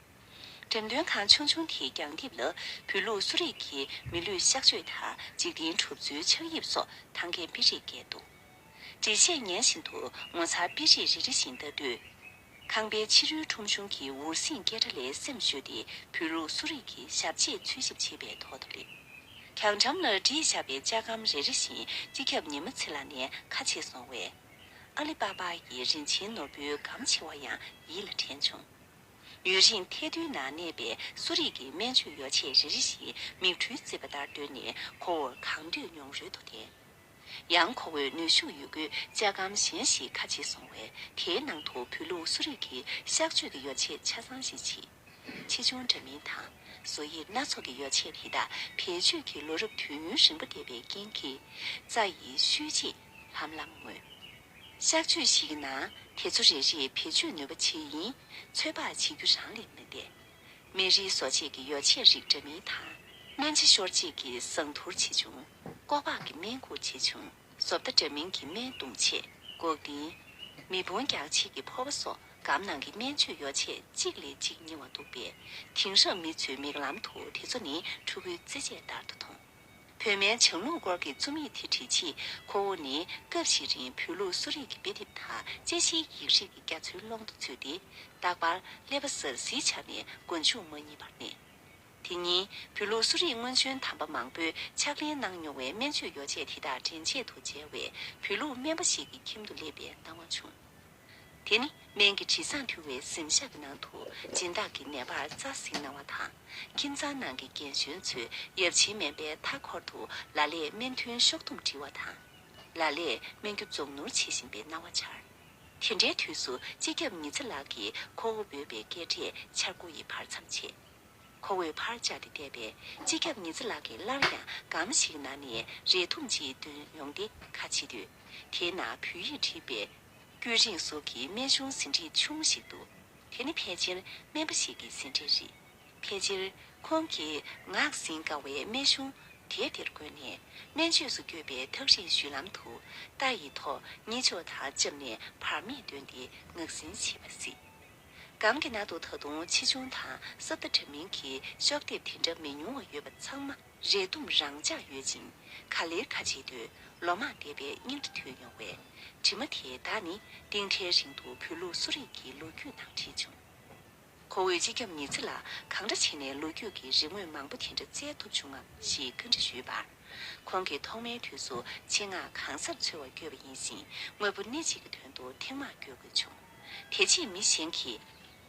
འགྲེམས་སྟོན་ཁང་ཆུང་ཆུང་དེའི་རྒྱང་རྡེབ་ལ་བོད་ལུགས་གསོ་རིག་གི་མི་ལུས་གཤག་བཅོས་དང་འཇིག་རྟེན་གྲུབ་ཚུལ་ཆགས་དབྱིབས་སོགས་ཐང་གའི་དཔེ་རིས་བཀལ་འདུག། འགྲེལ་བཤད་ཉན་བཞིན་དུ་ངོ་མཚར་དཔེ་རིས་རེ་རེ་བཞིན་ལྟ་དུས། ཁང་པའི་ཕྱི་རོལ་ཁྲོམ་གཞུང་གི་འུར་ཟིང་སྐད་སྒྲ་ལས་སེམས་གཞོལ་ཏེ་བོད་ལུགས་གསོ་རིག་གི་ཞབས་རྗེས་འཚོལ་ཞིབ་བྱེད་པའི་ཐོག་ཏུ་སླེབས། གྱང་འགྲམ་ལ་བསྒྲིགས་བཞག་པའི་ལྕགས་སྒམ་རེ་རེ་བཞིན་སྤྱི་ཁྱབ་ཉི་མ་ཚེ་ལགས་ནས་ཁ་ཕྱེ་སོང་བས། ཨ་ལི་པ་པ་ཡི་རིན་ཆེན་ནོར་བུའི་སྒམ་ཆེ་བ་ཡང་ཡིད་ལ་དྲན་བྱུང་། ཡུན་རིང་ཐལ་རྡུལ་ནང་གནས་པའི་གསོ་རིག་གི་སྨན་བཅོས་ཡོ་ཆས་རེ་རེ་བཞིན་མིག་འཕྲུལ་རྩེད་པ་ལྟར་བཏོན་ནས་ཁོ་བོར་གང་འདོད་མྱོང་རོལ་དུ་བསྟན། ཡང་ཁོ་བོས་ནུས་ཤུགས་ཡོད་རྒུས་ལྕགས་སྒམ་གཞན་ཞིག་ཁ་ཕྱེ་སོང་བས། དེའི་ནང་དུ་བོད་ལུགས་གསོ་རིག་གི་གཤག་བཅོས་ཀྱི་ཡོ་ཆས་ཆ་ཚང་ཞིག་མཆིས། ཆེ་ཆུང་འདྲ་མིན་དང་བཟོ་དབྱིབས་སྣ་ཚོགས་ཀྱི་ཡོ་ཆས་དེ་དག་བེད་སྤྱོད་ཀྱི་ལོ་རབས་དུས་ཡུན་རིང་པོ་འདས་པའི་རྐྱེན་གྱིས། རྩྭ་ཡི་ཤུལ་རྗེས་ལྷམ་ལྷམ་ངོས། གཤག་བཅོས་ཤིག་གི་ནང་དེ་ཚོ་རེ་རེས་བེད་སྤྱོད་ནུས་པ་ཇི་ཡིན་ཚོད་དཔག་བྱེད་རྒྱུ་རང་ལས་མི་འདས། སྨན་རིའི་བཟོ་བྱེད་ཀྱི་ཡོ་ཆས་རིགས་འདྲ་མིན་དང་། སྨན་ཆ་ཤོར་བྱེད་ཀྱི་ཟངས་ཐུར་ཆེ་ཆུང་། ཀོ་པག་གི་སྨན་ཁུག་ཆེ་ཆུང་། བཟོ་ལྟ་འདྲ་མིན་གྱི་སྨན་བརྡུང་ཆས། འགོག་ཏིང་། མེ་ཕུང་རྒྱག་བྱེད་ཀྱི་ཕོར་པ་སོགས་སྒམ་ནང་གི་སྨན་བཅོས་ཡོ་ཆས་གཅིག་ལས་གཅིག་རྙིང་བ་འདུག་པས། དེང་རབས་མི་ཚོའི་མིག་ལམ་དུ་དེ་ཚོ་ནི་ཕྲུ་གུའི་རྩེད་ཆས་ལྟར་དུ་མཐོང་། བོད་སྨན་བྱང་ལུགས་སྐོར་གྱི་རྩོམ་ཡིག་དེ་བྲིས་རྗེས། ཁོ་བོ་ནི་སྐབས་ཤིག་རིང་བོད་ལུགས་གསོ་རིག་གི་དཔེ་དེབ་དང་དཔྱད་གཞིའི་ཡིག་རིགས་ཀྱི་རྒྱ་མཚོའི་ཀློང་དུ་ཚུད་དེ། རྟག་པར་ཀླད་པ་ཟ་ཟིའི་ཆ་ནས་མགོ་མཇུག་མ་གཉིས་པར་གནས། དེ་ཉིན་བོད་ལུགས་གསོ་རིག་སྔོན་བྱོན་དམ་པ་མང་པོས་ཕྱག་ལེན་གནང་མྱོང་བའི་སྨན་བཅོས་ཡོ་ཆས་དེ་དག་འགྲེམས་ཆེད་དུ་མཇལ་བའི་བོད་ལུགས་སྨན་པ་ཞིག་གི་ཁྱིམ་དུ་སླེབས་པའི་སྣང་བ་བྱུང་། དེ་ནི་སྨན་གྱི་དྲི་བཟང་འཐུལ་བའི་གཟིམ་ཤག་གི་ནང་དུ་སྦྱིན་བདག་གིས་ནད་པར་རྩྭ་བཟི་གནང་བ་དང་། ཁྱིམ་ཚང་ནང་གི་རྒན་གཞོན་ཚོས་ཡབ་ཆེན་སྨན་པའི་མཐའ་འཁོར་དུ་ལ་ལས་སྨན་ཐུན་གཤོག་སྡོམ་སྒྲིལ་བ་དང་། ལ་ལས་སྨན་རྒྱུ་རྫོགས་ནུར་བྱེད་བཞིན་པའི་སྣང་བ་འཆར། དེ་འདྲའི་དུས་སུ་སྤྱི་ཁྱབ་ཉི་ཚེ་ལགས་ཀྱིས་ཁོ་བོ་འབོད་པའི་སྐད་སྒྲས་འཆར་སྒོ་ཡི་བར་མཚམས་ཕྱེ། ཁོ་བོས་ཕར་བཅར་ཏེ་བལྟས་པས། སྤྱི་ཁྱབ་ཉི་ཚེ་ལགས་ཀྱིས་སླར་ཡང་སྒམ་ཞིག་ནང་ནས་རས་ཐུམ་ཅིག་འདོན་ཡོང་སྟེ་ཁ་ཕྱེ་དུས། དེའི་ནང་བོད་ཡིག་བྲིས་པའི་ཀུན་རིང་གཟུགས་ཀྱི་སྨན་གཞུང་ཟིན་བྲིས་ཆུང་ཞིག་འདུག། དེ་ནི་ཕལ་ཆེར་སྨན་པ་ཞིག་གི་ཟིན་བྲིས་རེད། ཕལ་ཆེར་ཁོང་གིས་ངག་ཟིན་དཀའ་བའི་སྨན་གཞུང་དེབ་དེར་བཀོད་ནས། སྨན་བཅོས་སུ་བསྐྱོད་པའི་ཐག་རིང་བཞུད་ལམ་དུ་རྟ་ཡི་ཐོག་གཉིད་ཆོག་དང་བཅབས་ནས་བར་མེད་འདོན་ཏེ་ངག་ཟིན་བྱེད་པ་གཟིགས། སྒང་གི་ནང་དུ་ད་དུང་ཆེ་ཆུང་དང་ས་མཐའ་འདྲ་མིན་གྱི་ཤོབ་དེབ་དེ་འདྲ་མི་ཉུང་བ་ཡོད་པ་ཚང་མ་རས་དུམ་རང་འཇགས་ཡོད་ཅིང་། ག་ལེར་ཁ་ཕྱེ་དུས་ལོ་མང་འདས་པའི་སྙིང་ཁྲ་ཐོན་ཡོང་བས། དྲི་མ་དེ་དག་ནི་གཏིང་ཐལ་རིང་དུ་བོད་ལུགས་གསོ་རིག་གི་ལོ་རྒྱུས་ནང་བྲིས་བྱུང་། ཁོ་བོས་སྤྱི་ཁྱབ་ཉི་ཚེ་ལ་གང་འདྲ་བྱས་ནས་ལོ་རྒྱུས་ཀྱི་རིག་དངོས་མང་པོ་དེ་འདྲ་བཙལ་ཐུབ་བྱུང་ངམ་ཞེས་བཀའ་འདྲི་ཞུས་པར། ཁོང་གིས་ཐོག་མའི་དུས་སུ་ཆེད་མངགས་གང་སར་འཚོལ་བར་བསྐྱོད་པ་ཡིན་ཞིང་། དངོས་པོ་སྣེ་གཅིག་གི་དོན་དུ་ཐེངས་མང་བསྐྱོད་དགོས་བྱུང་། དེ་རྗེས་མི་གཞན་གྱིས།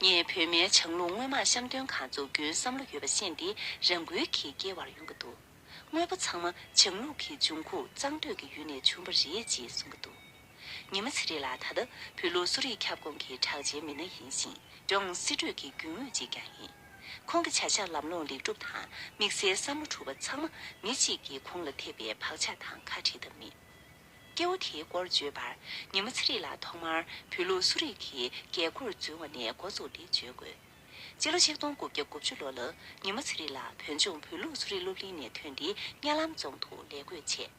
ངས་བོད་མིའི་བྱང་ལུགས་དངོས་མང་བཤམས་སྟོན་ཁང་བཙུགས་རྒྱུའི་བསམ་བློ་ཡོད་པ་ཤེས་ཏེ། རང་འགུལ་གྱིས་བསྐྱལ་བར་ཡོང་གི་འདུག། དངོས་པོ་ཚང་མ་བྱང་ལུགས་ཀྱི་འབྱུང་ཁུངས་གཙང་སྟོད་ཀྱི་ཡུལ་ནས་བྱུང་བ་རེད་ཅེས་གསུང་གི་འདུག། ཉི་མ་ཚེ་རིང་ལགས་ད་ལྟ་བོད་ལུགས་གསོ་རིག་ཁྱབ་ཁོངས་ཀྱི་གྲགས་ཅན་མི་སྣ་ཡིན་ཞིང་། ལྗོངས་སྲིད་གྲོས་ཀྱི་རྒྱུན་ཨུད་ཅིག་ཀྱང་ཡིན། ཁོང་གི་བྱ་གཞག་ལམ་ལྷོང་ལེགས་གྲུབ་དང་དམིགས་བསལ་བསམ་བློ་གྲུབ་པ་ཚང་མ་མི་གཅིག་གིས་ཁོང་ལ་ཐེབས་པའི་བག་ཆགས་དང་ཁ་བྲལ་ཐབས་མེད། སྐྱེ་བོ་དེའི་སྐོར་བརྗོད་པར། ཉི་མ་ཚེ་རིང་ལགས་ཐོག་མར་བོད་ལུགས་གསོ་རིག་གི་དགོས་མཁོར་འཛུལ་བ་ནས་འགོ་བཙུགས་ཏེ་བརྗོད་དགོས། སྤྱི་ལོ་ཆིག་སྟོང་དགུ་བརྒྱ་དགུ་བཅུ་ལོ་ལ་ཉི་མ་ཚེ་རིང་ལགས་བོད་ལྗོངས་བོད་ལུགས་གསོ་རིག་སློབ་གླིང་ནས་ཐོན་ཏེ་གཉའ་ལམ་རྫོང་དུ་ལས་བགོས་བྱས།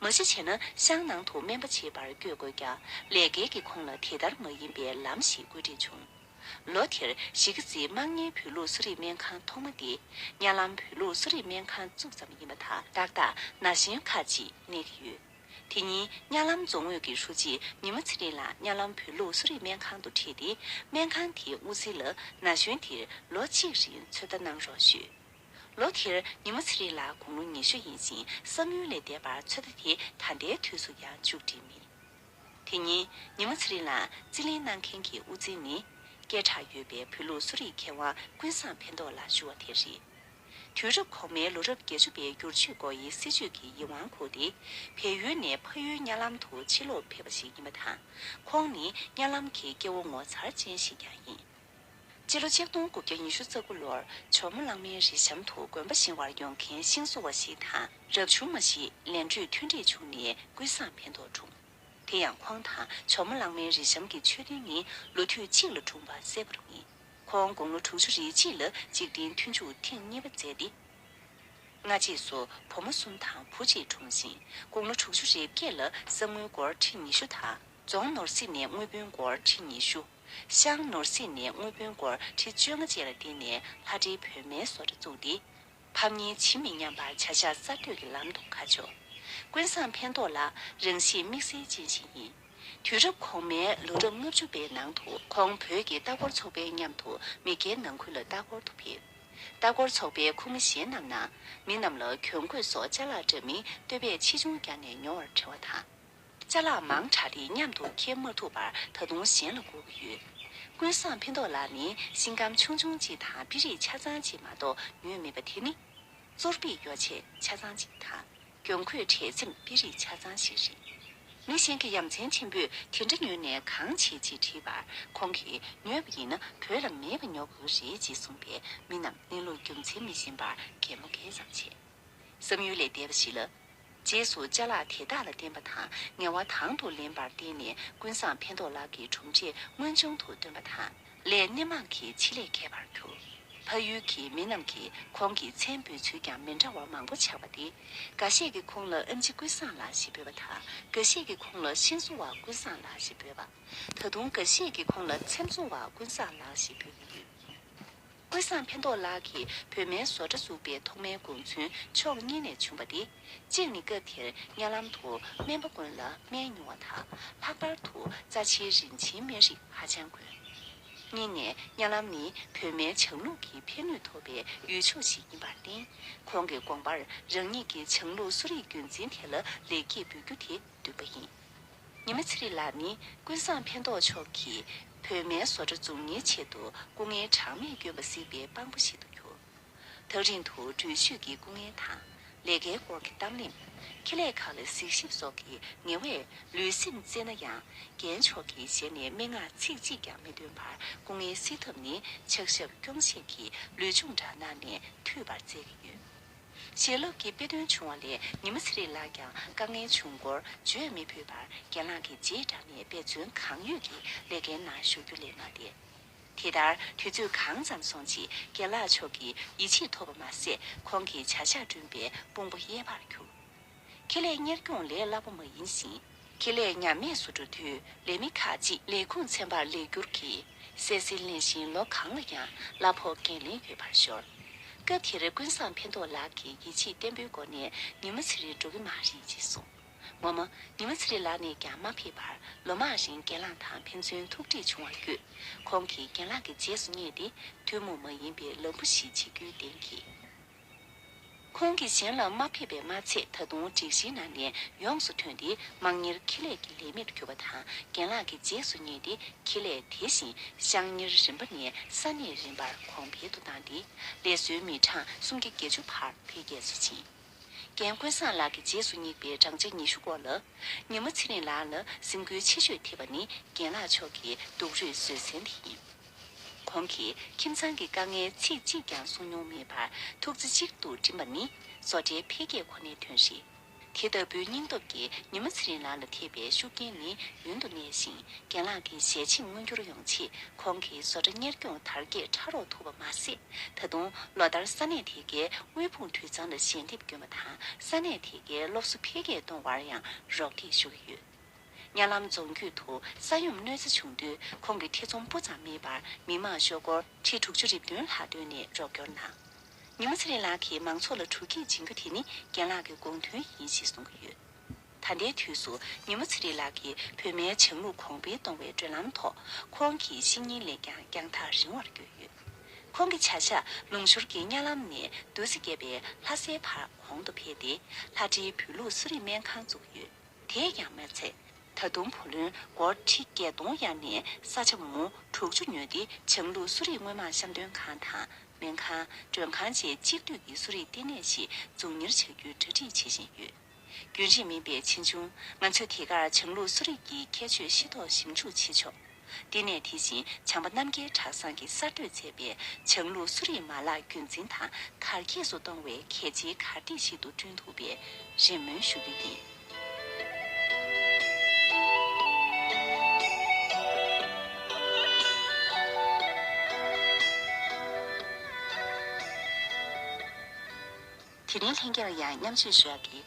མ་གཞི་བྱས་ན་ཤང་ནང་དུ་སྨན་པ་བྱེད་པར་བསྐྱོད་དགོས་ཀྱང་ལས་འགན་གྱིས་ཁོང་ལ་དེ་ལྟར་མ་ཡིན་པའི་ལམ་ཞིག་བཀོད་སྒྲིག་བྱུང་། ལོ་དེར་གཞིས་ཀ་རྩེའི་དམངས་གཉེར་བོད་ལུགས་གསོ་རིག་སྨན་ཁང་ཐོག་མ་དེ་གཉའ་ལམ་བོད་ལུགས་གསོ་རིག་སྨན་ཁང་བཙུགས་ཙམ་ཡིན་པ་དང་། ཏག་ཏག་ན་གཞོན་ཁག་ཅིག་གནས་ཀྱི་ཡོད། དེ་ཉིན་གཉའ་ལམ་རྫོང་ཨུད་ཀྱི་ཧྲུའུ་ཅི་ཉི་མ་ཚེ་རིང་ལགས་གཉའ་ལམ་བོད་ལུགས་གསོ་རིག་སྨན་ཁང་དུ་ཁྲིད་དེ། སྨན་ཁང་དེའི་དབུ་འཛིན་ལ་ན་གཞོན་དེར་ལོ་གཅིག་རིང་ཚོད་ལྟ་གནང་རོགས་ཞུས། ལོ་དེར་ཉི་མ་ཚེ་རིང་ལགས་དགུང་ལོ་ཉི་ཤུ་ཡིན་ཞིང་། བསམ་ཡུལ་ལས་འདས་པར་ཚོད་ལྟ་དེ་ད་ལྟའི་དུས་སུ་ཡང་མཇུག་སྒྲིལ་མེད། དེ་ཉིན་ཉི་མ་ཚེ་རིང་ལགས་རྩིས་ལེན་གནང་མཁན་གྱི་དབུ་འཛིན་ནི། སྐད་གྲགས་ཡོད་པའི་བོད་ལུགས་གསོ་རིག་མཁས་དབང་ཀུན་བཟང་ཕན་ཐོགས་ལགས་ཞུ་བ་དེ་རེད། དུས་རབས་གོང་མའི་ལོ་རབས་བརྒྱད་ཅུ་པའི་བསྒྱུར་བཅོས་སྒོ་དབྱེའི་སྲིད་བྱུས་ཀྱི་ཡིད་དབང་འཁུར་ཏེ། བལ་ཡུལ་ནས་ཕ་ཡུལ་གཉའ་ལམ་དུ་ཕྱིར་ལོག་ཕེབས་པ་ཞིག་ཡིན་པ་དང་། ཁོང་ནི་གཉའ་ལམ་གྱི་སྐྱེ་བོ་ངོ་མཚར་ཅན་ཞིག་ཀྱང་ཡིན། སྤྱི་ལོ་ཆིག་སྟོང་དགུ་བརྒྱ་ཉི་ཤུ་རྩ་དགུ་ལོར་ཇོ་མོ་གླང་མའི་རི་གཤམ་དུ་དགོན་པ་བཞེངས་པར་ཡོང་མཁན་ཤིང་བཟོ་བ་ཞིག་དང་རབ་བྱུང་མ་ཞིག་ལན་གྲུས་མཐུན་འགྲིག་བྱུང་ནས་ཀུན་བཟང་ཕན་ཐོགས་འཁྲུངས། དེ་ཡང་ཁོང་དང་ཇོ་མོ་གླང་མའི་རི་གཤམ་གྱི་མཆོད་རྟེན་གཉིས་ལོ་དུས་གཅིག་ལ་འཁྲུངས་པ་གསལ་པོར་ངེས། ཁོང་དགུང་ལོ་དྲུག་ཅུ་རེ་གཅིག་ལ་འཇིག་རྟེན་མཐུན་འཇུག་ཐེངས་གཉིས་པ་མཛད་དེ། སྔ་རྗེས་སུ་བུ་མོ་གསུམ་དང་བུ་གཅིག་འཁྲུངས་ཤིང་། དགུང་ལོ་དྲུག་ཅུ་རེ་བརྒྱད་ལ་གསང་ངོའི་སྒོར་ཁྲི་ཉི་ཤུ་དང་། རྫོང་ནོར་སྲིད་ནས་དངུལ་བུན་སྒོར་ཁྲི་ཉི་ཤུ། ཤང་ནོར་སྲིད་ནས་དངུལ་བུན་སྒོར་ཁྲི་བཅོ་ལྔ་བཅས་ལ་བརྟེན་ནས་ལྷ་འབྲེལ་བུད་མེད་བཟོ་གྲྭ་བཙུགས་ཏེ། ཕམ་ཉེས་ཇི་མི་སྙམ་པར་བྱ་གཞག་གསར་གཏོད་ཀྱི་ལམ་དུ་ཁ་ཕྱོགས། ཀུན་བཟང་ཕན་ཐོགས་ལགས་རང་གཤིས་དམིགས་བསལ་ཅན་ཞིག་ཡིན། དུས་རབས་གོང་མའི་ལོ་རབས་ལྔ་བཅུ་པའི་ནང་དུ་ཁོང་བོད་ཀྱི་ལྟ་སྐོར་ཚོགས་པའི་མཉམ་དུ་མི་སྐྱའི་ནང་ཁུལ་ལ་ལྟ་སྐོར་དུ་ཕེབས། ལྟ་སྐོར་ཚོགས་པའི་ཁོངས་མི་གཞན་རྣམས་ནང་མི་རྣམས་ལ་གྱོན་གོས་སོགས་ཅ་ལག་འདྲ་མིན་བསྟོད་པས་ཆེ་ཆུང་བརྒྱབ་ནས་ཉོ་བར་བྲེལ་བ་དང་། ཅ་ལག་མང་དྲགས་ཏེ་མཉམ་དུ་འཁྱེར་མ་ཐུབ་པར་ད་དུང་གཞན་ལ་བསྐུར་གྱི་ཡོད། ཀུན་བཟང་ཕན་ཐོགས་ལགས་ནི་ཤིང་སྒམ་ཆུང་ཆུང་གཅིག་དང་དཔེ་རིས་ཆ་ཚང་གཅིག་མ་གཏོགས་ཉོས་མེད་པ་དེ་ནི། གཙོར་བུའི་ཡོ་བྱད་ཆ་ཚང་གཅིག་དང་། གྱོན་གོས་དྲས་ཚིམ་དཔེ་རིས་ཆ་ཚང་ཞིག་རེད། མི་གཞན་གྱི་ཡ་མཚན་ཆེན་པོས་དེ་འདྲ་ཉོས་ནས་གང་བྱེད་ཅེས་དྲིས་པར། ཁོང་གིས་ཉོས་པ་ཡིན་ན་བོད་ལ་མེད་པ་ཉོ་དགོས་རེད་ཅེས་གསུངས་པས། མི་རྣམས་གནས་ལུགས་རྒྱུ་མཚན་མི་ཤེས་པར་གད་མོ་བགད་ཙམ་བྱས། བསམ་ཡུལ་ལས་འདས་པ་ཞིག་ལ། རྗེས་སུ་ཅ་ལག་དེ་དག་ལ་བརྟེན་པ་དང་ངལ་བ་དང་དུ་ལེན་པར་བརྟེན་ནས་ཀུན་བཟང་ཕན་ཐོགས་ལགས་ཀྱི་གྲུབ་འབྲས་དངོས་བྱུང་དུ་བཏོན་པ་དང་། ལས་སྣེ་མང་གི་ཆེད་ལས་མཁས་པར་གྱུར། ཕ་ཡུལ་གྱི་མི་རྣམས་ཀྱིས་ཁོང་གི་མཚན་འབོད་ཚུལ་ཀྱང་མི་འདྲ་བ་མང་པོ་ཆགས་པ་སྟེ། འགའ་ཤས་ཀྱིས་ཁོང་ལ་ཨེམ་ཆི་ཀུན་བཟང་ལགས་ཞེས་འབོད་པ་དང་། འགའ་ཤས་ཀྱིས་ཁོང་ལ་ཤིང་བཟོ་བ་ཀུན་བཟང་ལགས་ཞེས་འབོད་པ། ད་དུང་འགའ་ཤས་ཀྱིས་ཁོང་ལ་ཚེམ་བཟོ་བ་ཀུན་བཟང་ལགས་ཞེས་འབོད་ཀྱི་ཡོད། ཀུན་བཟང་ཕན་ཐོགས་ལགས་ཀྱིས་བོད་སྨན་བཟོ་གྲྭ་བཙུགས་པའི་ཐོག་མའི་དགོངས་ཚུལ་ཕྱོགས་གཉིས་ནས་བྱུང་བ་སྟེ། གཅིག་ནི་སྐབས་དེར་གཉའ་ལམ་དུ་སྨན་པ་ཀུན་ལ་སྨན་ཉོ་བ་དང་། ལྷག་པར་དུ་རྩ་ཆེའི་རིན་ཆེན་སྨན་རིགས་ཧ་ཅང་དགོས། གཉིས་ནས་གཉའ་ལམ་ནི་བོད་སྨན་བྱང་ལུགས་ཀྱི་ཕན་ནུས་ཐོབ་པའི་ཡུལ་ཕྱོགས་ཤིག་ཡིན་པར་བརྟེན། ཁོང་གི་དགོངས་པར་རང་ཉིད་ཀྱི་བྱང་ལུགས་གསོ་རིག་རྒྱུན་འཛིན་དེ་ལ་ལེགས་སྐྱེས་འབུལ་རྒྱུ་དེ་འདུན་པ་ཡིན། ཉི་མ་ཚེ་རིང་ལགས་ནི་ཀུན་བཟང་ཕན་ཐོགས་མཆོག་གིས་བོད་སྨན་བཟོ་གྲྭ་འཛུགས་གཉེར་ཆེད་དུ་སྐུ་ངལ་གྲངས་མེད་བསྐྱོན་པ་གཟིགས་པའི་དཔང་པོ་ཞིག་ཏུ་གྱུར། ཐག་རིང་དུ་འགྲུལ་བཞུད་ཀྱི་སྐུ་ངལ་དང་། ལས་ཀའི་སྐོར་གྱི་གཏམ་གླེང་། ཁེ་ལས་ཁག་ལ་གཟིགས་ཞིབ་སོགས་ཀྱི་ངལ་བས་ལུས་སེམས་གཙེས་ན་ཡང་། རྒན་མཆོག་གི་ཞལ་ནས་སྨྲེ་སྔགས་ཚིག་གཅིག་ཀྱང་མི་འདོན་པར་སྐུ་ངལ་སེལ་ཐབས་ནི་ཕྱག་ཞབས་སྐྱོང་ཤེས་ཀྱི་ལུས་སྦྱོང་འདྲ་གནང་ནས་འཐུས་པར་བཙལ་གྱི་ཡོད། བྱིན་རླབས་ཀྱི་དཔེ་སྟོན་བྱུང་བ་ལས་ཉི་མ་ཚེ་རིང་ལགས་ཀྱང་དཀའ་ངལ་བྱུང་སྐོར་བརྗོད་མི་ཕོད་པར་རྒན་ལགས་ཀྱི་རྗེས་འབྲངས་ནས་འབད་བརྩོན་གང་ཡོད་ཀྱིས་ལས་ཀའི་ནང་ཞུགས་རྒྱུ་ལས་མ་འདས། དེ་ལྟར་དུས་ཚོད་གང་ཙམ་སོང་རྗེས་རྒན་ལགས་མཆོག་གི་ཡིད་ཆེས་ཐོབ་པ་མ་ཟད། ཁོང་གིས་བྱ་གཞག་བསྐྲུན་པའི་དཔུང་པ་གཡས་པར་གྱུར། ཁེ་ལས་གཉེར་སྐྱོང་ལས་སླ་པོ་མ་ཡིན་ཞིང་། ཁེ་ལས་ཉམས་དམས་སུ་འགྲོ་དུས་ལས་མི་ཁག་ཅིག་ལས་ཁུངས་ཚན་པར་ལེགས་བསྒྱུར་གྱིས་ གསལ་གསལ་ལེན་བཞིན་ལོ་གང་ལ་ཡང་གླ་ཕོགས་འགན་ལེན་ཡོད་པར་ཤོར། སྐབས་དེར་ཀུན་བཟང་ཕན་ཐོགས་ལགས་ཀྱིས་ཡིད་ཆེས་བརྟན་པོའི་སྒོ་ནས་ཉི་མ་ཚེ་རིང་འགྲོ་གི་མ་རེད་ཅེས་གསུངས། ངོ་མ་ཉི་མ་ཚེ་རིང་ལགས་ནས་ཀྱང་མ་ཕེབས་པར་ལོ་མང་རིང་རྒན་ལགས་དང་ཕན་ཚུན་ཐུག་འཕྲད་བྱུང་བར་བརྒྱུད། ཁོང་གིས་རྒན་ལགས་ཀྱི་རྗེས་སུ་བསྙེགས་ཏེ་ཐུན་མོང་མ་ཡིན་པའི་ལམ་བུ་ཞིག་འབྱེད་རྒྱུའི་གཏན་འཁེལ། ཁོང་གིས་གཞན་ལ་མ་ཕེབས་པས་མ་ཚད། ད་དུང་སྒྲིག་གཞིའི་ནང་ནས་ཡོངས་སུ་ཐོན་ཏེ་དམངས་གཉེར་ཁེ་ལས་ཀྱི་ལས་མིར་གྱུར་པ་དང་། རྒན་ལགས་ཀྱི་རྗེས་སུ་བསྙེགས་ཏེ་ཁེ་ལས་དེ་བཞིན་ཤང་གཉེར་རིམ་པ་ནས་ས་གནས་རིམ་པར་གོང་འཕེལ་དུ་བཏང་སྟེ། ལས་བཟོའི་མི་གྲངས་སུམ་བརྒྱ་བརྒྱད་ཅུ་བར་འཕེལ་རྒྱས་སུ་ཕྱིན། རྒན་ཀུན་བཟང་ལགས་ཀྱི་རྗེས་སུ་བསྙེགས་པའི་བགྲང་བྱ་ཉི་ཤུ་སྐོར་ལ། ཉི་མ་ཚེ་རིང་ལགས་ལ་སེམས་འགུལ་ཆེ་ཤོས་ཐེབས་པ་ནི་རྒན་ལགས་མཆོག་གི་སྡུག་རུས་བཟོད་བསྲན་དེ་ཡིན། ཁོང་གིས་ཁྱིམ་ཚང་གི་དཀའ་ངལ་ཚིག་གཅིག་ཀྱང་གསུང་མྱོང་མེད་པར། ཐུགས་རྩེ་གཅིག་ཏུ་སྒྲིམ་པ་ནི་བཟོ་གྲྭའི་འཕེལ་རྒྱས་ཁོ་ནའི་དོན་རེད། དེ་ལྟ་བུའི་སྙིང་སྟོབས་ཀྱིས་ཉི་མ་ཚེ་རིང་ལགས་ལ་ཐེབས་པའི་ཤུགས་རྐྱེན་ནི་ཡུན་དུ་གནས་ཤིང་། རྒན་ལགས་ཀྱི་ཞལ་ཆེམས་མངོན་འགྱུར་ཡོང་ཆེད། ཁོང་གིས་བཟོ་གྲྭ་གཉེར་སྐྱོང་དར་རྒྱས་ཕྲ་རོགས་ཐུབ་པ་མ་ཟད། ད་དུང་ལོ་ལྟར་ས་གནས་དེ་གའི་དབུལ་ཕོངས་དུད་ཚང་ལ་ཞལ་འདེབས་བསྐྱོན་པ་དང་། ས་གནས་དེ་གའི་སློབ་གསོ་འཕེལ་རྒྱས་གཏོང་བར་ཡང་རོགས་འདེགས་ཞུ་གི་ཡོད། གཉའ་ལམ་རྫོང་རྒྱུད་དུ་ས་ཡོམ་གནོད་འཚེ་བྱུང་དུས། ཁོང་གིས་ཐེ་ཚོམ་སྤུ་ཙམ་མེད་པར་མི་མང་ཤོག་སྒོར་ཁྲི་དྲུག་ཅུ་རེ་བདུན་ལྷག་བཏོན་ནས་རོགས་སྐྱོར་གནང་། ཉི་མ་ཚེ་རིང་ལགས་ཀྱིས་མང་ཚོགས་ལ་སྤྲོ་སྐྱིད་སྦྱིན་རྒྱུ་དེ་ནི་རྒན་ལགས་ཀྱི་དགོངས་དོན་ཡིན་ཞེས་གསུང་གི་ཡོད། ད་ལྟའི་དུས་སུ་ཉི་མ་ཚེ་རིང་ལགས་ཀྱིས་བོད་མིའི་བྱང་ལུགས་གོང་འཕེལ་གཏོང་བའི་བགྲོད་ལམ་ཐོག་ཁོང་གི་བཤེས་གཉེན་ལས་ཀྱང་རྒྱང་ཐག་རིང་བར་བསྐྱོད་ཡོད། ཁོང་གི་བྱ་གཞག་ལུང་ཤུར་གྱི་གཉའ་ལམ་ནས་བདུད་རྩི་བརྒྱབ་པའི་ལྷ་སའི་བར་གོང་དུ་འཕེལ་ཏེ། ལྷ་སའི་བོད་ལུགས་གསོ་རིག་སྨན་ཁང་བཙུགས་ཡོད། དེས་ཀྱང་མ་ཚད། ད་དུང་བུ་ལོན་སྒོར་ཁྲི་བརྒྱད་སྟོང་གཡར་ནས་ས་ཆ་མུའུ་དྲུག་ཅུ་ཉོས་ཏེ། བྱང་ལུགས་གསོ་རིག་དངོས་མང་བཤམས་སྟོན་ཁང་དང་སྨན་ཁང་། མགྲོན་ཁང་བཅས་གཅིག་སྡུད་ཀྱི་གསོ་རིག་ལྟེ་གནས་ཤིག་འཛུགས་གཉེར་བྱ་རྒྱུའི་གྲ་སྒྲིག་བྱེད་བཞིན་ཡོད། རྒྱུན་རིང་མིན་པའི་ཕྱིས་འབྱུང་། ང་ཚོས་དེ་གར་བྱང་ལུགས་གསོ་རིག་གི་ཁྱད་ཆོས་ཤེས་རྟོགས་ཞིབ་འཇུག་བྱེད་ཆོག། ལྟེ་གནས་དེ་བཞིན་བྱམས་པ་རྣམ་རྒྱལ་གྲྭ་ཚང་གིས་གསར་གཏོད་མཛད་པའི་བྱང་ལུགས་གསོ་རིག་མ་ལག་རྒྱུན་འཛིན་དང་དར་རྒྱས་སུ་གཏོང་བའི་གལ་ཆེའི་གར་སྟེགས་ཤིག་ཏུ་བསྐྲུན་ཐུབ་པའི་རེ་སྨོན་ཞུ་རྒྱུ་ཡིན། དེ་རིང་ལྷན་རྒྱས་ལ་ཡང་མཉམ་སྤྱོད་ཞུ་ཡག་གི་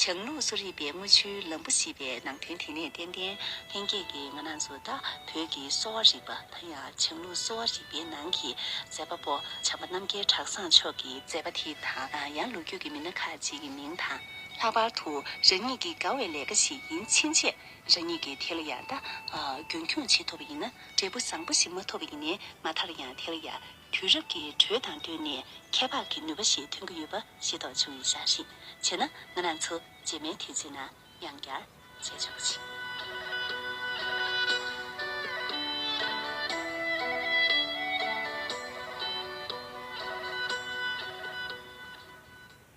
བྱང་ལུགས་གསོ་རིག་པའི་དངུལ་ཆུའི་ལམ་བུ་ཞེས་པའི་ནང་དོན་དེ་ནས་ཏན་ཏན་ལྷན་རྒྱས་ཀྱིས་ང་རང་ཚོ་ད་བོད་ཀྱི་གསོ་བ་རིག་པ། ད་ཡང་བྱང་ལུགས་གསོ་བ་རིག་པའི་ནང་གི་མཛད་པ་པོ་བྱམས་པ་རྣམ་རྒྱལ་གྲྭ་ཚང་མཆོག་གི་མཛད་པ་དེ་དང་། ཡང་ལོ་རྒྱུས་ཀྱི་མི་སྣ་ཁག་ཅིག་གི་མིང་དང་། ལྷག་པར་དུ་རང་ཉིད་ཀྱི་དགའ་བའི་ལས་ཀ་ཞིག་ཡིན་ཕྱིན་ཆད། རང་ཉིད་ཀྱིས་དེ་ལ་ཡང་ད་རྒྱུན་འཁྱོངས་བྱེད་ཐུབ་པ་ཡིན་ན། འབྲས་བུ་བཟང་པོ་ཞིག་མ་ཐོབ་པ་ཡིན་ནའི་མ་མཐར་ཡང་དེ་ལ་ཡང་དུས་རབས་ཀྱི་འགྲོས་དང་བསྟུན་ནས་ཁྱད་འཕགས་ཀྱི་ནུས་པ་ཞིག་ཐོན་གྱི་ཡོད་པ་ཤེས་རྟོགས་བྱུང་ཡོད་ཤག་རེད། བྱས་ན་ང་རང་ཚོ་རྗེས་མའི་དུས་ཚོད་ནང་ཡང་བསྐྱར་མཇལ་ཆོག་པ་ཞིག